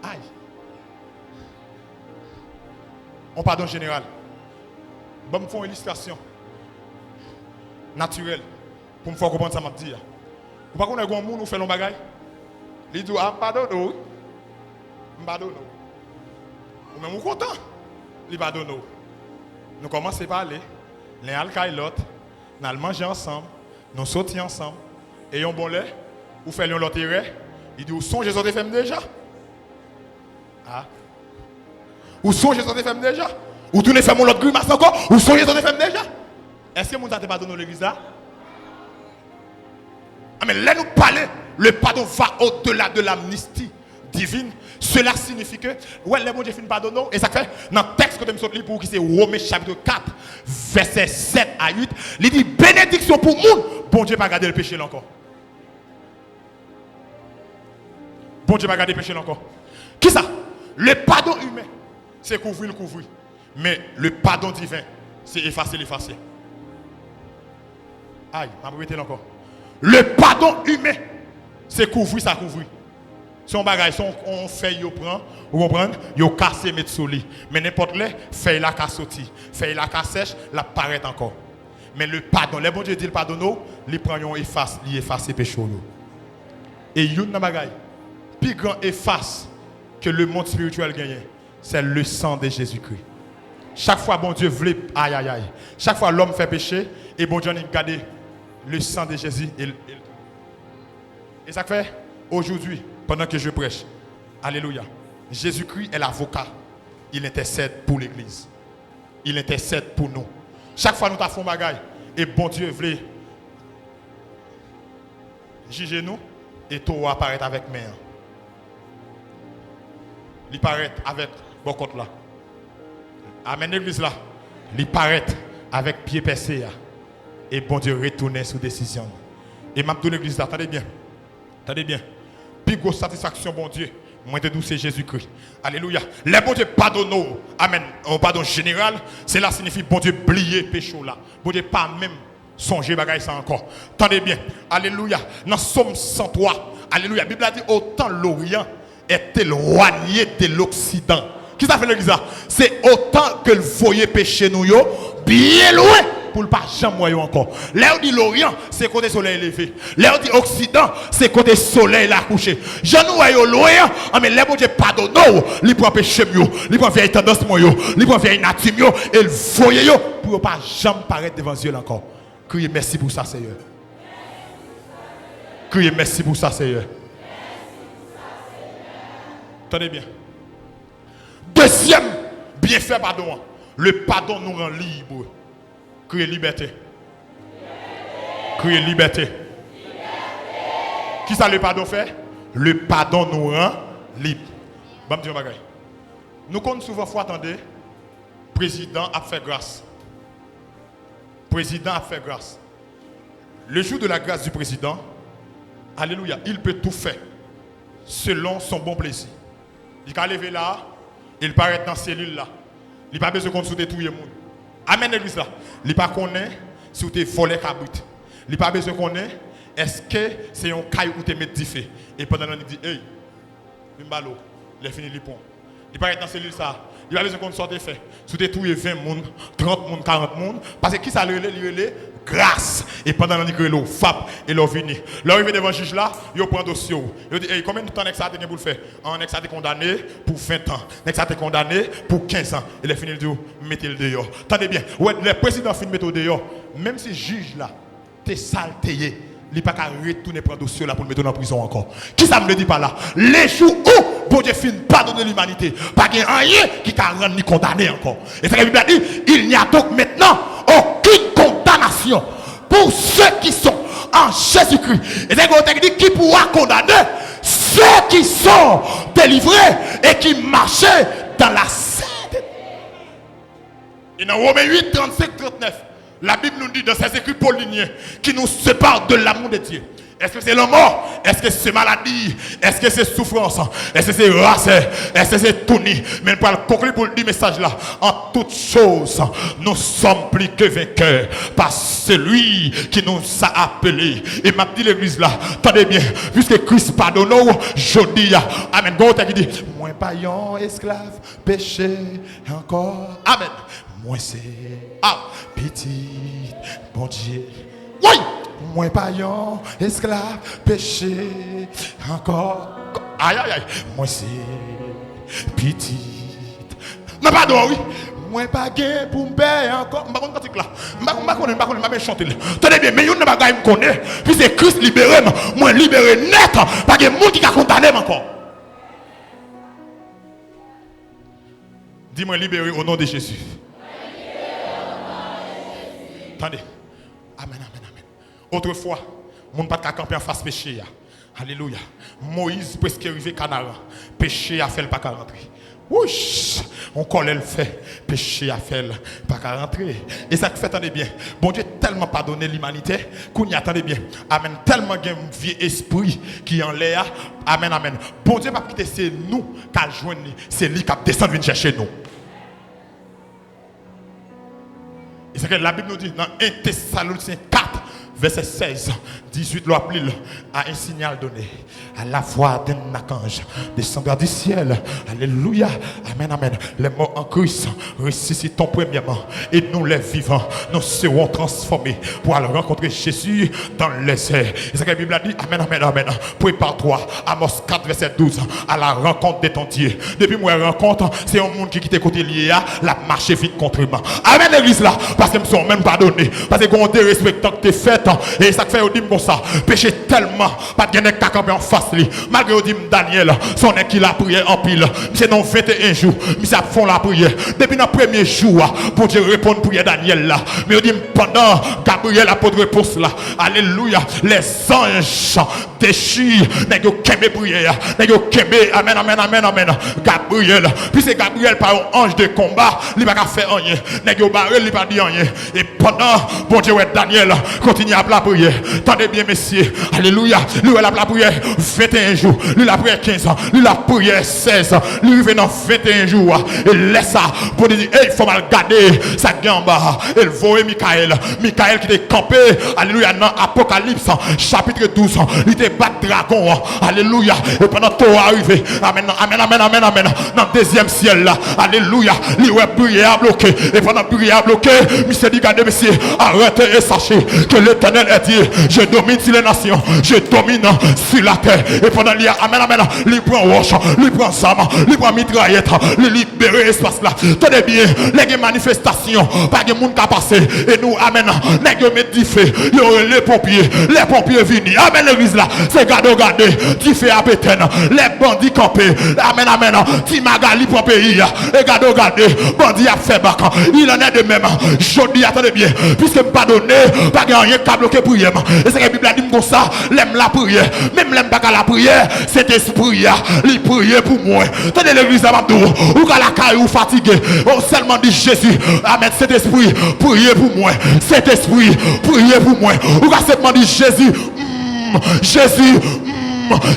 Ay! Yon padon jeneral. Ban m fè yon ilistrasyon natirèl pou m fè w konprann sa m ap di a. Ou pa konnen gon moun ou fè l yon bagay, li di w, a, m padone w wi. M padone w. Ou menm ou kontan, li padone w. Nou kòmanse pale, len al kay lòt, n al manje ansanm, nou soti ansanm, e yon bon lè, ou fè l yon lòt erè, li di w, sonje sa w te fè m deja? A. Ou sonje sa w te fè m deja? Ou tounen fè m yon lòt grimas ankò? Ou sonje sa w te fè m deja? Èske moun sa te padone w legliz la? A, men lè nou pale, le pardon va au-delà de l'amnistie divine, cela signifie que, wè, lè Bondye fin padone w, e sa k fè, nan tèks kote m sot li pou ou ki se Women chapit kat, vèsè sèt a uit, li di, benediksyon pou moun Bondye pa gade l peche l ankò. Bondye pa gade peche l ankò. Kisa? Le pardon imen, se kouvri l kouvri. Men le pardon divin, se efase l efase. Ay, m ap repete l ankò. Le pardon imen, se kouvri sa kouvri. Se yon bagay, se yon, yon fèy yo pran, ou konprann, yo kase met sou li. Men nenpòt lè, fèy la ka soti, fèy la ka sèch, l ap parèt ankò. Men le pardon, lè Bondye di l padone w, li pran yon efase, li efase peche w yo. E youn nan bagay, pi gran efase ke lemonn espirityèl genyen, c'est le sang de Jésus-Christ. Chak fwa Bondye vle, ayayay, chak fwa lòm fè peche, e Bondye annik gade le sang de Jésus, e, e, e sa k fè, aujourd'hui, pendant que je prêche, alelouya, Jésus-Christ est l'avocat, il intercède pour l'église. Il intercède pour nous. Chak fwa nou ta fè yon bagay, e Bondye vle jije nou, e towo a parèt avèk men an. Li parèt avèk bò kòt la. Amèn, legliz la. Li parèt avèk pye pèse a. E Bondye retounen sou desizyon l. E m ap di w legliz la, tande byen. Tande byen. Pi gwo satisfaksyon Bondye, mwen te di w se Jezikri. Alelouya. Lè Bondye padone w, amèn, yon padon jeneral, sela siyifi Bondye bliye peche w la. Bondye pa menm sonje bagay sa ankò. Tande byen. Alelouya. Nan Sòm san twa, alelouya, Bib la di, otan loryan est éloigné de l'Occident. Kisa l fè legliz la? Se otan ke l voye peche nou yo byen lwen pou l pa janm wè yo ankò. Lè yo di loryan, se kote solèy leve. Lè yo di oksidan, se kote solèy la kouche. Jan nou wè yo lwen an, anben lè Bondye padone w, li pran peche m yo, li pran vyèy tandans mwen yo, li pran vyèy nati m yo, e l voye yo pou yo pa janm parèt devan zye l ankò. Kriye mèsi pou sa, Seyè. Kriye mèsi pou sa, Seyè. Tande byen. Dezyèm byenfè padon an, le pardon nous rend libre. Kriye libète. Kriye libète. Kisa le pardon fè? Le pardon nous rend libre. Ban m di yon bagay. Nou konn souvan fwa tande prezidan ap fè gras. Prezidan ap fè gras. Le jour de la grâce du président, alelouya, il peut tout faire selon son bon plaisir. Li ka leve la, e l parèt nan selil la. Li pa bezwen konn si w te touye moun. Amèn, legliz la. Li pa konnen si w te vòlè kabrit. Li pa bezwen konnen èske se yon kay ou te met dife. E pandan l di, ey, vin m pale w. Lè fini, li pran w. Li parèt nan selil sa a. Li pa bezwen konn sa w te fè. Si w te touye ven moun, trant moun, karant moun, paske kisa l rele? Li rele gras. E pandan l annik rele w, fap, e lè w vini. Lè w rive devan jij la, yo pran dosye w. Yo di, ey, konbyen tan nèg sa a te gen pou l fè? An, nèg sa a te kondane pou ven tan. Nèg sa a te kondane pou kenz an. E lè fini, l di w, mete l deyò. Tande byen. Ou wè, lè prezidan fin mete w deyò, menm si jij la te sa l te ye, li pa ka retounen pran dosye w la pou l mete w nan prizon ankò. Kisa m vle di pa la? Le jou ou Bondye fin padone limanite, pa gen anyen ki ka rann li kondane ankò. E sa ke Bib la di, il n'y a donc maintenant aucune condamnation pour ceux qui sont en Jésus-Christ. E sa ke Bondye di, qui pourra condamner ceux qui sont délivrés et qui marchent dans la sainteté. E nan Women uit, trannsenk, trannèf, Labib nou di, dans ces écrits paulinien, qui nous sépare de l'amour de Dieu. Èske se lanmò? Èske se maladi? Èske se soufrans? Èske se rasè? Èske se touni? Men l pral konkli pou l di mesaj la. En toutes choses, nous sommes plus que vainqueurs par celui qui nous a appelés. E m ap di legliz la, tande byen, piske Kris padone w jodi a. Amèn. Gon otè ki di, mwen pa yon esklav peche ankò. Amèn. Mwen se, a, pitit Bondye. Woy! Mwen pa yon esklav peche ankò. Ayayay. Mwen se pitit. Nan padon an, wi. Mwen pa gen pou m pè ankò. M pa konn kantik la. M pa, m pa konnen, m pa konnen, m pa byen chante l. Tande byen, men youn nan bagay m konnen, piske Kris libere m, mwen libere nèt. Pa gen moun ki ka kondane m ankò. Di mwen libere o non de Jezi. Tande. Amèn, amèn, amèn. Otrefwa, moun pa t ka kanpe anfas peche a. Alelouya. Moyiz prèske rive Kanaran. Peche a fè l pa ka rantre. Wouch! Yon kòlè l fè. Peche a fè l pa ka rantre. E sa k fè, tande byen, Bondye tèlman padone limanite, kounye a, tande byen, amèn, tèlman gen vye espri ki anlè a, amèn, amèn. Bondye p ap kite se nou k al jwenn li, se li k ap desann vin chèche nou. E sa ke Labib nou di nan en Tesalonisyen kat, vèsè sèz, dizuit, lè w ap li l, à un signal donné, à la voix d'un archange descendra du ciel. Alléluia. Amen, amen. Les morts en Christ ressusciteront premièrement, et nous, les vivants, nous serons transformés pour aller rencontrer Jésus dans les airs. E sa ke Bib la di, amen, amen, amen. Prépare-toi, Amos kat vèsè douz, à la rencontre de ton Dieu. Depi m wè rankont, se yon moun ki kite kote l ye a, l ap mache vin kontre m. Amèn, legliz la, paske m se yon menm padone. Paske gen yon derespektan ki te fèt, e sa k fè yo di m konsa, peche tèlman, pa t gen nèg ka kanpe anfas li. Malgre yo di m Danyèl se yon nèg ki lapriyè anpil, misye nan venteyen jou, misye ap fè yon lapriyè. Depi nan Premye jou a, Bondye reponn priyè Danyèl la. Men yo di m, pandan Gabriyèl ap pote repons la, alelouya, lèzanj dechi, nèg yo kenbe priyè a, nèg yo kenbe, amèn, amèn, amèn, amèn, Gabriyèl. Piske Gabriyèl pa yon anj de konba, li pa ka fè anyen. Nèg yo bare l, li pa di anyen. E pandan Bondye wè Danyèl kontinye ap lapriyè, tande byen, mesye, alelouya, li wè l ap lapriyè venteyen jou, li lapriyè kenz, li lapriyè sèz, li rive nan venteyen jou a. E lè sa, Bondye di, ey, fò m al gade sa k gen anba a. E l voye Mikayèl. Mikayèl ki te kanpe, alelouya, nan Apokalips, chapit douz, li te bat dragon an, alelouya. E pandan towo a rive, amèn, amèn, amèn, amèn, amèn, nan dezyèm syèl la, alelouya, li wè priyè a bloke. E pandan priyè a bloke, misye di, gade, mesye, arrêtez et sachez que l'Éternel est Dieu. Je domine sur les nations, je domine sur la terre. E pandan li, amèn, amèn, li pran wòch, li pran zam, li pran mitrayèt, li libere espas la. Tande byen, lè gen manifestasyon, pa gen moun ka pase. E nou, amèn, nèg yo met dife, yo rele ponpye, lè ponpye vini, amèn, legliz la, se gade w gade, dife ap etèn, lè bandi kanpe, amèn, amèn, Ti Magali pran peyi a, e gade w gade, bandi ap fè bak. Il en est de même. Jodi a, tande byen, piske m padone, pa gen anyen k ka bloke priyè m. E se ke Bib la di m konsa, lè m lapriyè, menm lè m pa ka lapriyè, Sentespri a, li priye pou mwen. Tande legliz la, m ap di w, ou ka lakay ou fatige, ou sèlman di, Jezi, amèn, Sentespri, priye pou mwen. Sentespri, priye pou mwen. Ou ka sèlman di, Jezi, mm, Jezi, mm,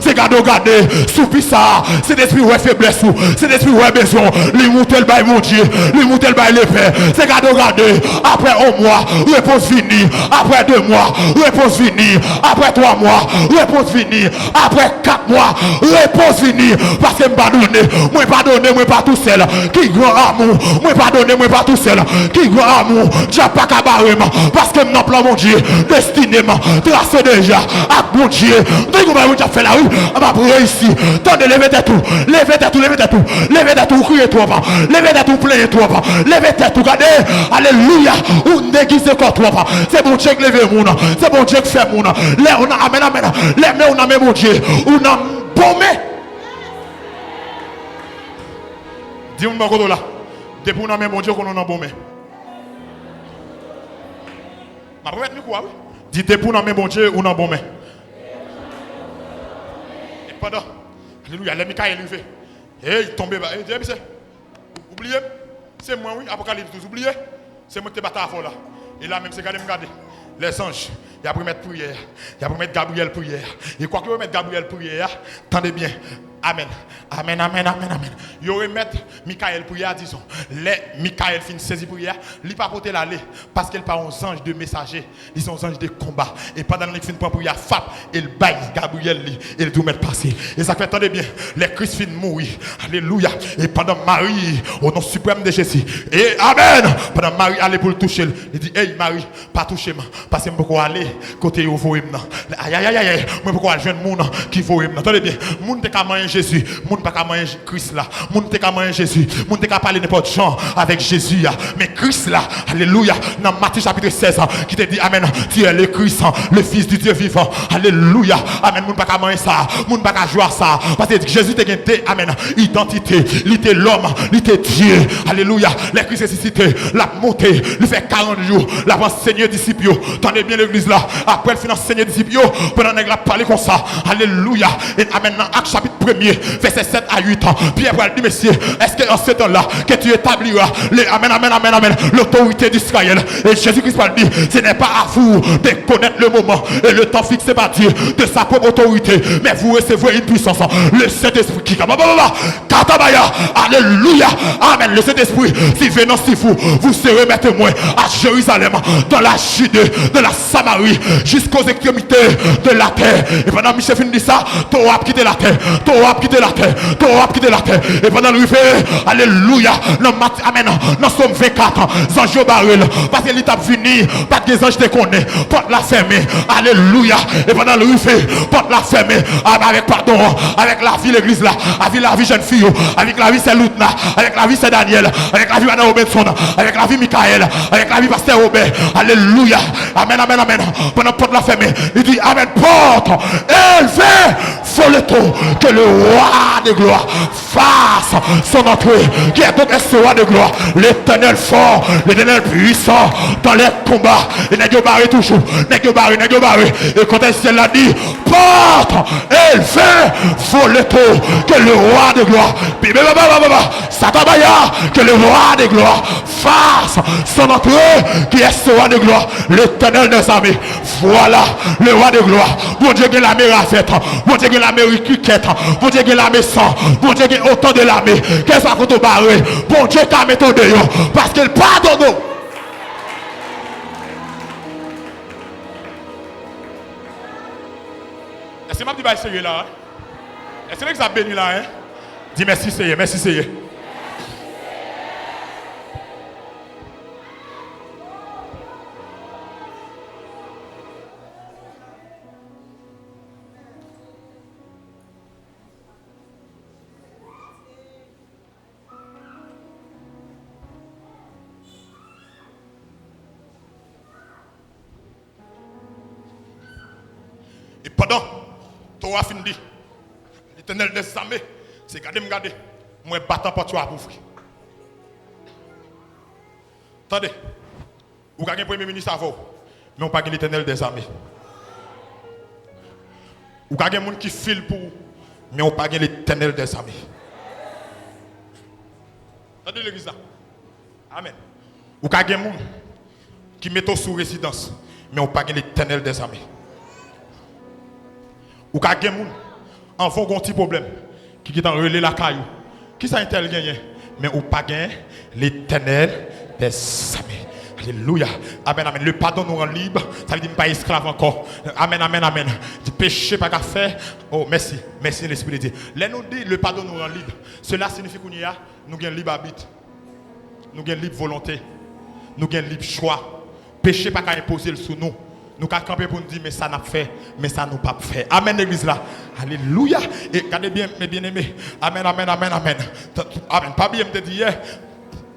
se gade w gade, sou pi sa, Sentespri wè feblès ou, Sentespri wè bezwen w, li moute l bay Bondye, li moute l bay Lepè. Se gade w gade, apre yon mwa, repons vini, apre de mwa, repons vini, apre twa mwa, repons vini, apre kat mwa, repons vini, paske m padone, mwen padone, mwen pa tousèl. Ki gran amou, mwen padone, mwen pa tousèl. Ki gran amou, dyab pa ka bare m, paske m nan plan Bondye, destine m trase deja ak Bondye. M te di konpè Bondye ap fè la, wi, m ap reyisi. Tande, leve tèt ou, leve tèt ou, leve tèt ou, leve tèt ou, ou kriye twòp, leve tèt ou, plenyen twòp, leve tèt ou, gade, alelouya, ou degize kò w twòp. Se Bondye k leve moun, se Bondye k fè moun. Lè ou nan, amèn, amèn, lè men ou nan men Bondye, ou nan bon men. Di moun bò kote w la, depi w nan men Bondye, konnen w nan bon men. M ap remèt mikwo a, wi. Di, depi w nan men Bondye, ou nan bon men. E pandan, alelouya, lè Mikayèl rive, ey, tonbe ba, ey, di, ey, misye, ou, ou bliye m? Se mwen, wi, Apokalips douz, ou bliye? Se mwen ki te batay avè w la. E la menm, se gade m gade. Lèzanj, y ap remèt priyè a. Y ap remèt Gabriyèl priyè a. E kwak yo remèt Gabriyèl priyè a, tande byen. Amèn. Amèn, amèn, amèn, amèn. Yo remèt Mikayèl priyè a, dizon. Lè Mikayèl fin sezi priyè a, li pa pote l ale, paske l pa yon zanj de mesaje. Li se yon zanj de konba. E pandan nèg fin pran priyè a, fap, e l bay Gabriyèl li, e l di w mèt pase. E sa k fè, tande byen, lè Kris fin mouri, alelouya, e pandan Mari, o non siprèm de Jezi, e amèn, pandan Mari ale pou l touche l, li di, ey, Mari, pa touche m, paske m poko ale kote yo voye m nan. Ayayayay, mwen poko al jwenn moun ki voye m nan. Tande byen, moun te ka manyen Jezi, moun pa ka manyen Kris la. Moun te ka manyen Jezi. Moun te ka pale nenpòt jan avèk Jezi a. Men Kris la, alelouya, nan Matye chapit sèz, ki te di, amèn, tu es le Christ, le Fils du Dieu vivant. Alelouya. Amèn. Moun pa ka manyen sa. Moun pa ka jwe a sa. Paske Jezi te gen de, amèn, idantite. Li te lòm, li te Dye. Alelouya. Lè Kris resisite, l ap monte. Li fè karant jou. L ap ansenye disip yo. Tande byen legliz la. Apre l fin ansenye disip yo, pandan nèg la ap pale konsa. Alelouya. E amèn. Nan Ak chapit premye, vèsè sèt a uit, Pyè pral di, mesye, est-ce que en ce temps-là que tu établiras le, amèn, amèn, amèn, amèn, l'autorité d'Israël? Et Jésus-Christ pral di, ce n'est pas à vous de connaître le moment et le temps fixé par Dieu de sa propre autorité, mais vous recevrez une puissance, le Saint-Esprit qui, katabaya, alelouya, amèn, le Saint-Esprit, si venant si vous, vous serez mes témoins à Jérusalem, dans la Judée, dans la Samarie, jusqu'aux extrémités de la terre. E pandan misye fin di sa, towo ap kite latè, towo ap kite latè, towo ap kite latè. E pandan l rive, alelouya, nan Mat-, amèn, nan Sòm vennkat, zanj yo bare l, paske li t ap vini, pa t gen zanj te konnen, pòt la fèmen, alelouya. E pandan l rive, pòt la fèmen, a, avèk padon, avèk lavi legliz la, avèk lavi jèn fi yo, avèk lavi sè Loutna, avèk lavi sè Daniel, avèk lavi madan Robinson, avèk lavi Mikaèl, avèk lavi pastè Wobè, alelouya, amèn, amèn, amèn. Pandan pòt la fèmen, li di, amèn, pòt, elve, Vole tôt, que le roi de gloire fasse son entrée. Qui est donc ce roi de gloire? L'Éternel fort, l'Éternel puissant dans les combats. E nèg yo bare toujou, nèg yo bare, nèg yo bare. E kote syèl la di, porte élevée, vole tôt, que le roi de gloire. Bi, bi, bi, bi, bi, bi, bi. Satabaya, que le roi de gloire fasse son entrée. Qui est ce roi de gloire? L'Éternel des armées. Vwala, le roi de gloire. Bondye gen lame ravèt. Bondye gen lame rikikèt. Bondye gen lame san. Bondye gen otan de lame. Kèlkeswa kote w bare, Bondye ka mete w deyò. Paske l padone w. Èske m ap di bagay serye la, wi? Èske legliz ap beni la, wi? Di mèsi, Seyè. Mèsi, Seyè. E pandan towo a fin di, Letènèl dèzame, se gade m gade, m wè batan pòt yo ap ouvri. Tande, ou ka gen premye minis avè w, men ou pa gen Letènèl dèzame. Ou ka gen moun ki fil pou ou, men ou pa gen Letènèl dèzame. Tande legliz la. Amèn. Ou ka gen moun ki mete w sou rezidans, men ou pa gen Letènèl dèzame. Ou ka gen moun, anvan w gen yon ti pwoblèm, ki gentan rele lakay ou. Kisa entèl genyen? Men ou pa gen Letènèl dèzame. Alelouya. Amèn, amèn. Le pardon nous rend libre. Sa vle di m pa esklav ankò. Amèn, amèn, amèn. Di peche pa ka fè. Oh, mèsi. Mèsi, Lespri de Dye. Lè nou di le pardon nous rend libre, cela signifie kounye a, nou gen lib abit. Nou gen lib volonte. Nou gen lib chwa. Peche pa ka enpoze l sou nou. Nou ka kanpe pou n di, men sa n ap fè, men sa nou p ap fè. Amèn, legliz la. Alelouya. E gade byen, mes bien-aimés. Amèn, amèn, amèn, amèn. T-, amèn. Pa bliye, m te di yè,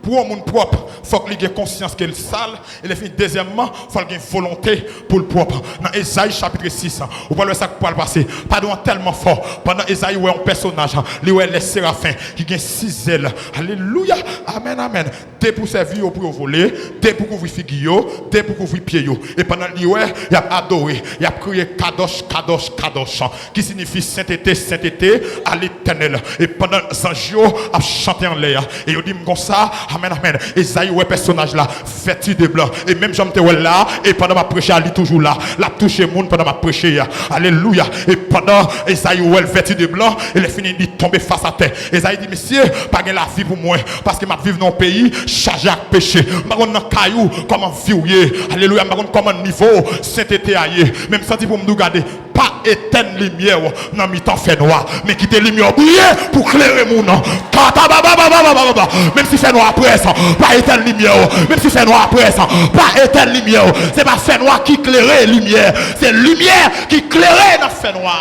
pou yon moun pwòp, fòk li gen konsyans ke l sal. E lè fini, dezyèmman, fò l gen volonte pou l pwòp. Nan Ezayi chapit sis, ou pral wè sa k pral pase. Padon an tèlman fò. Pandan Ezayi wè yon pèsonaj, li wè lè serafen ki gen sis zèl. Alelouya. Amèn, amèn. De pou sèvi yo pou yo vole, de pou kouvri figi yo, de pou kouvri pye yo. E pandan li wè, y ap adore, y ap kriye, Kadosh, Kadosh, Kadosh, ki siyifi sentete, sentete a Letènèl. E pandan zanj yo ap chante anlè a, e yo di m konsa, amèn, amèn. Ezayi wè pèsonaj la vèti de blan. E menm jan m te wè l la, e pandan m ap preche a, li toujou la. L ap touche moun pandan m ap preche a. Alelouya. E pandan Ezayi wè l vèti de blan, e lè fini, li tonbe fas atè. Ezayi di, mesye, pa gen lavi pou mwen, paske m ap viv nan yon peyi chaje ak peche. M pa konn nan kay ou kòman vi w ye. Alelouya. M pa konn kòman nivo sentete a ye. Men m santi pou m di w, gade, pa etèn limyè w nan mitan fènwa, men kite limyè w briye pou klere moun. Katabababababa. Menm si fènwa a près, pa etèn limyè w. Menm si fènwa a près, pa etèn limyè w. Se pa fènwa ki klere limyè. Se limyè ki klere nan fènwa.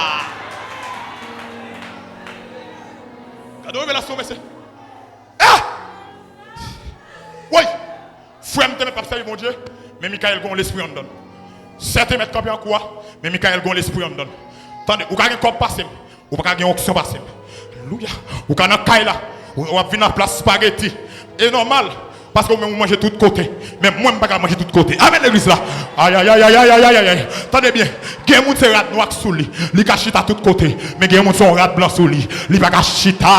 Gade yon revelasyon, mesye. Ah! Woy! Frè m te mèt p ap sèvi Bondye, men Mikayèl gen yon lespri anndan l. Sè te mèt kanpe an kou a, men Mikayèl gen yon lespri anndan l. Tande, ou ka gen kòb pase m, ou pa ka gen onksyon pase m. Alelouya. Ou ka nan kay la, ou, w ap vin nan plas espageti. E nòmal, paske ou menm ou manje tout kote. Men mwen, m pa ka manje tout kote. Amèn, legliz la. Ayayayayayayayay. Tande byen. Gen moun se rad nwa k sou li. Li ka chita tout kote. Men gen moun se yon rad blan sou li. Li pa ka chita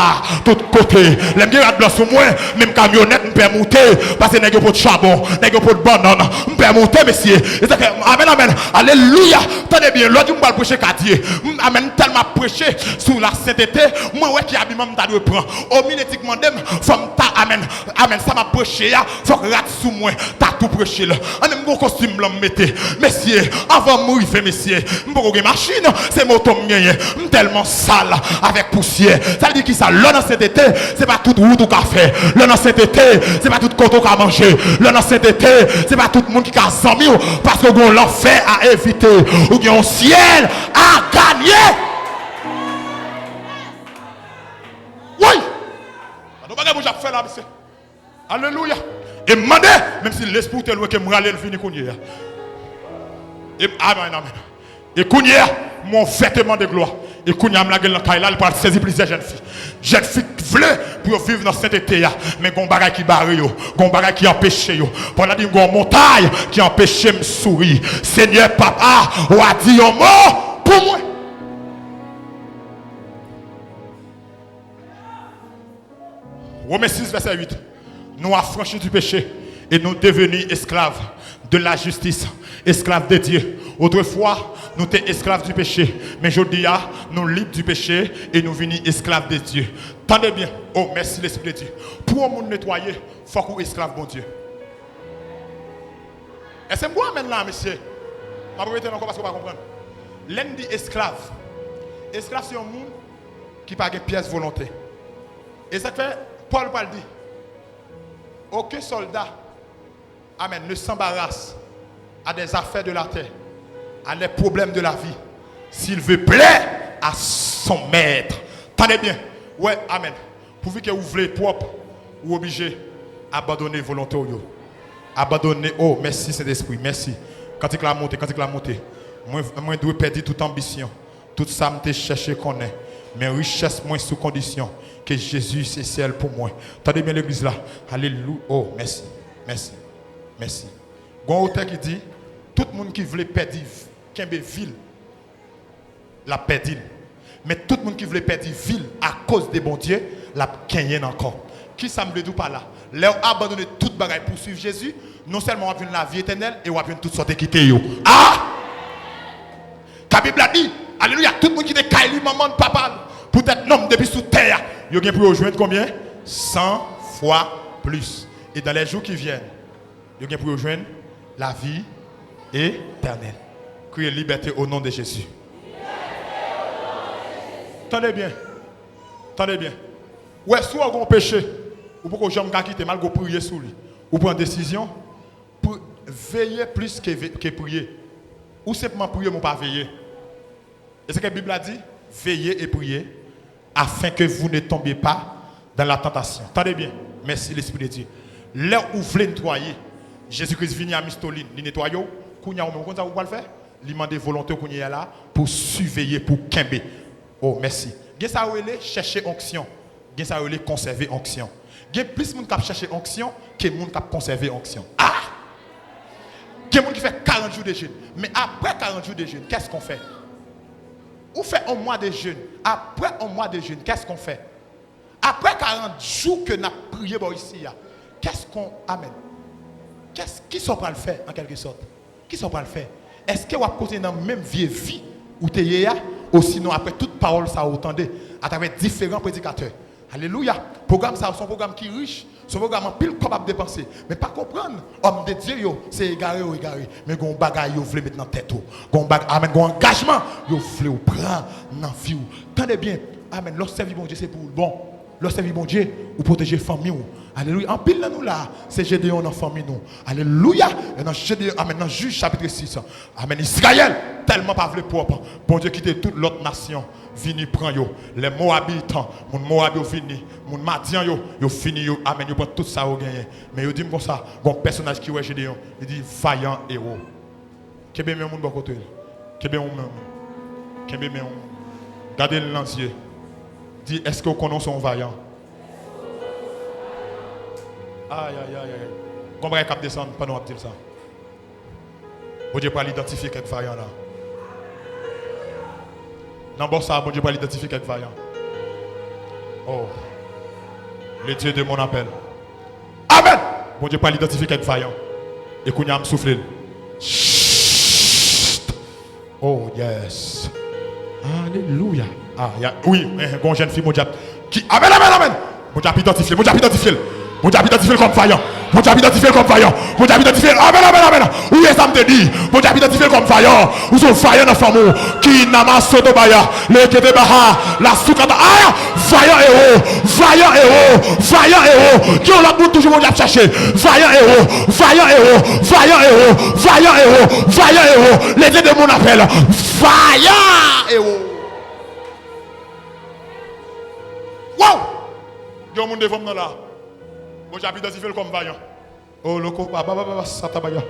tout kote. Lè m gen rad blan sou mwen, menm kamyonèt m pè moute. Paske nèg yo pot chabon, nèg yo pot bannann. M pè moute, mesye. E sa fè, amèn, amèn. Alelouya. Tande byen, lòt jou m pral preche katye. M, amèn, tèlman ap preche sou lasentete, mwen wè ki abiman m ta dwe pran. Omiletik mande m, fò m ta, amèn, amèn, sa m ap preche a, fòk rad sou mwen, ta tou preche l. An, men m gon kostim blan m mete. Mesye, anvan m rive, mesye, m poko gen machin, se moto m genyen. M tèlman sal avèk pousyè. Sa vle di kisa? Lè w nan sentete, se pa tout wout ou ka fè. Lè w nan sentete, se pa tout kote w ka manje. Lè w nan sentete, se pa tout moun ki ka zanmi w, paske w gen yon lanfè a evite. Ou gen yon syèl a ganye. Woy! Gade yon bagay Bondye ap fè la, mesye. Alelouya. E m mande, menm si lespri w te lwen, ke m rale l vini kounye a. E m, amèn, amèn. E kounye a, m wè yon vèteman de glwa. E kounye a m lage l nan kay la, li pral sezi plizyè jèn fi. Jèn fi k vle pou yo viv nan sentete a, men gon bagay ki bare yo, gon bagay ki anpeche yo. Pandan di m gon montay ki anpeche m souri. Senyè papa, w a di yon mo pou mwen. Romen sis, vèsè uit. Nous affranchis du péché et nous devenus esclaves de la justice, esclaves de Dieu. Otrefwa, nou te esklav di peche, men jodi a, nou lib di peche e nou vini esklav de Dye. Tande byen, oh, mèsi Lespri de Dye. Pou yon moun netwaye, fòk ou esklav Bondye. Èske m gwo amèn la, mesye? M ap repete l ankò paske w pa konprann. Lè n di esklav, esklav se yon moun ki pa gen pyès volonte. E sa k fè Pòl pral di, aucun soldat, amen, ne s'embarrasse à des affaires de la terre, à des problèmes de la vie, s'il veut plaire à son maître. Tande byen, wè, amen. Pouvi ke ou vle pwòp, ou oblije abandone volonte w yo. Abandone, oh, mèsi Sentespri, mèsi. Kantik la monte, kantik la monte. Mwen, mwen dwe pèdi tout anbisyon. Tout sa m te chèche konnen, men richès mwen sou kondisyon ke Jezi se sèl pou mwen. Tande byen legliz la. Alelouya. Oh, mèsi. Mèsi. Mèsi. Gon otè ki di, tout moun ki vle pèdi, kenbe vi l, l ap pèdi l. Men tout moun ki vle pèdi vi l akoz de Bondye, l ap genyen l ankò. Kisa m vle di w pa la? Lè w abandone tout bagay pou w swiv Jezi, non sèlman w ap jwenn lavi etènèl e w ap jwenn tout sa w te kite yo. Ah! Ka Bib la di, alelouya, tout moun ki te kay li, manman l, papa l, poutèt non m depi sou tè a, yo gen pou yo jwenn konbyen? San fwa plis. E dans les jours qui viennent, yo gen pou yo jwenn lavi etènèl. Kriye libète au nom de Jésus. Tande byen. Tande byen. Wè, si w gen yon peche, ou poko janm ka kite, malgre w priye sou li. Ou pran desizyon, pri- veye plis ke, ve- ke priye. Ou senpman priye, men w pa veye. E se ke Bib la di, veillez et priez, afin que vous ne tombiez pas dans la tentation. Tande byen, mèsi Lespri de Dye. Lè ou vle netwaye, Jezi Kris vini a mistolin, li netwaye w, kounye a ou menm, ou konn sa ou pral fè? Li mande volonte w kounye a la pou siveye, pou kenbe. Oh, mèsi. Gen sa yo rele chèche onksyon. Gen sa yo rele konsève onksyon. Gen plis moun k ap chèche onksyon ke moun k ap konsève onksyon. Ah! Gen moun ki fè quarante jours de jeûne. Men aprè quarante jours de jeûne, qu'est-ce qu'on fait? Ou fè un mois de jeûne. Après un mois de jeûne, qu'est-ce qu'on fait? Après quarante jours ke n ap priye bò isi a, qu'est-ce qu'on, amen. Qu'est-ce, kisa w pral fè, an kèlkesòt? Kisa w pral fè? Èske w ap kontinye nan menm vye vi ou te ye a? Osinon, aprè tout pawòl sa yo ou tande atravè diferan predikatè? Alelouya! Pwogram sa yo se yon pwogram ki rich, se yon pwogram anpil kòb ap depanse. Men pa konprann, òm de Dye yo, se egare yo egare. Men gen yon bagay yo vle met nan tèt ou. Gen yon bag-, amen, gen yon angajman yo vle w pran nan vi w. Tande byen, amen, lè w sèvi Bondye, se pou w bon. Lè w sèvi Bondye, ou pwoteje fanmi w. Alelouya. Anpil nan nou la, se Jedeyon nan fanmi nou. Alelouya. E nan Jedeyon, amen, nan Jij chapit sis. Amen. Izrayèl tèlman pa vle pwòp. Bondye kite tout lòt nasyon vini pran yo. Lè Mowabit, moun Mowab yo vini, moun Madyan yo, yo fini yo. Amen. Yo pran tout sa yo genyen. Men yo di m konsa, gon pèsonaj ki wè Jedeyon, li di, vayan ewo. Kenbe men yon moun bò kote l. Kenbe yon men. Kenbe men yon moun. Gade l nan zye. Di, èske w konnen w se yon vayan? Ay, ay, ay, ay. Gon bagay k ap desann pandan w ap di l sa. Bondye pral idantifye kèk vayan la. Nan bò sa a, Bondye pral idantifye kèk vayan. Oh. Le Dieu de mon appel. Amen! Bondye pral idantifye kèk vayan. E kounye a, m soufle l. Chut! Oh, yes. Alelouya. Ah, ya, wi, eh, gon jèn fi, Bondye ap, ki, amen, amen, amen. Bondye ap idantifye, Bondye ap idantifye l. Bondye ap idantifye l kòm vayan. Bondye ap idantifye l kòm vayan. Bondye ap idantifye l. Amen, amen, amen. Ou ye sa m te di. Bondye ap idantifye l kòm vayan. Ou se yon vayan nan fanmi w. Ki nama soto baya. Lekete baha. La soukata. Aya. Vayan ewo. Vayan ewo. Vayan ewo. Gen yon lòt moun toujou Bondye ap chache. Vayan ewo. Vayan ewo. Vayan ewo. Vayan ewo. Vayan ewo. Leve de mon apèl. Vayan ewo. Wow! Gen yon moun devan m nan la. Bondye ap idantifye l kòm vayan. Oh, loko, ba, ba, ba, ba, ba, satabaya.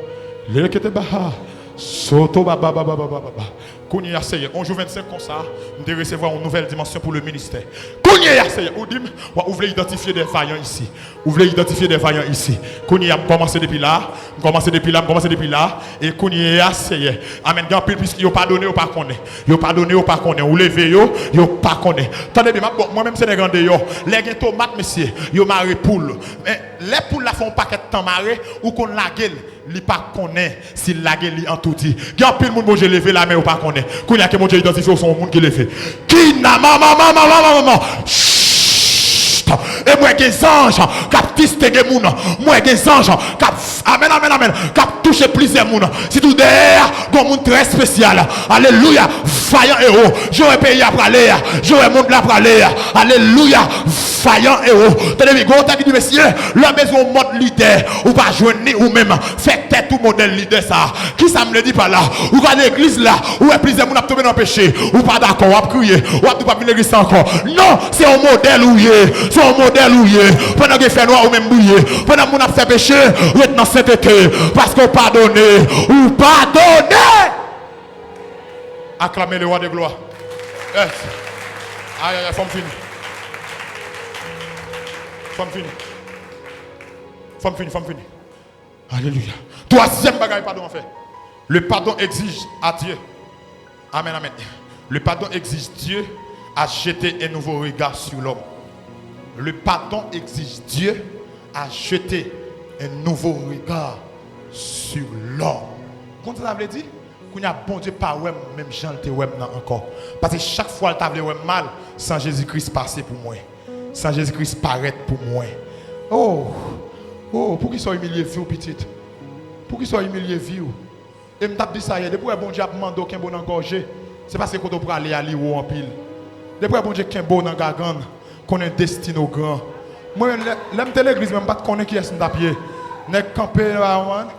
Lekete baha. Soto, ba, ba, ba. Kounye a, Seyè, yon jou vennsenk konsa, m te resevwa yon nouvèl dimansyon pou le ministè. Kounye a, Seyè, ou di m, w- ou vle idantifye de vayan isi. Ou vle idantifye de vayan isi. Kounye a, m kòmanse depi la, m kòmanse depi la, m kòmanse depi la. E kounye a, Seyè, amèn, gen anpil piske yo padone, yo pa konnen. Yo padone, yo pa konnen. Ou leve yo, yo pa konnen. Tande byen, m ap bon, mwen menm se nèg andeyò. Lè gen tomat, mesye, yo mare poul. Men, lè poul la fè yon pakèt tan mare, ou konn lage l. Li pa konnen si l lage li antoudi. Gen anpil moun Bondye leve la, men yo pa konnen. Kounye a ke Bondye idantifye w, se yon moun ki leve. Ki na ma ma ma ma ma ma ma ma. Chut! E mwen gen zanj k ap distenge moun. Mwen gen zanj k ap, amèn, amèn, amèn, k ap touche plizyè moun. Sitou dèyè a, gon moun trè espesyal. Alelouya. Vayan ewo. Je wè peyi a prale a. Je wè mond la prale a. Alelouya. Vayan ewo. Tande byen, gon tèt ki di, mesye, lè w bezwen yon mòd lidè, ou pa jwenn ni ou menm. Fè tèt ou modèl lidè sa. Kisa m vle di pa la? Ou ka nan legliz la, ou wè plizyè moun ap tonbe nan peche. Ou pa dakò, w ap kriye. W ap di w p ap vin legliz sa ankò. Non, se yon modèl ou ye. Se yon modèl ou ye. Pandan gen fènwa, ou menm briye. Pandan moun ap fè peche, ret nan sentete. Paske w padone. Ou padone! Aklame le roi de gloire. Yes. Ay, ay, ay, fò m fini. Fò m fini. Fò m fini, fò m fini. Alelouya. Twazyèm bagay padon an fè. Le pardon exige à Dieu. Amen, amen. Le pardon exige Dieu à jeter un nouveau regard sur l'homme. Le pardon exige Dieu à jeter un nouveau regard sur l'homme. Konn sa sa vle di? Kounye a, Bondye pa wè m menm jan l te wè m nan ankò. Paske chak fwa l ta vle wè m mal, san Jezi Kris pase pou mwen. San Jezi Kris parèt pou mwen. Oh, oh, poukisa w imilye vi w, pitit? Poukisa w imilye vi w? E m t ap di sa yè, depi w wè Bondye ap mande w kenbe w nan gòje, se paske kote w prale a, li wo anpil. Depi w wè Bondye kenbe w nan gagann, konnen destine w gran. Mwen menm, lè, lè m te legliz, mwen, m pa t konnen kiyès m t ap ye. Nèg kanpe la, man.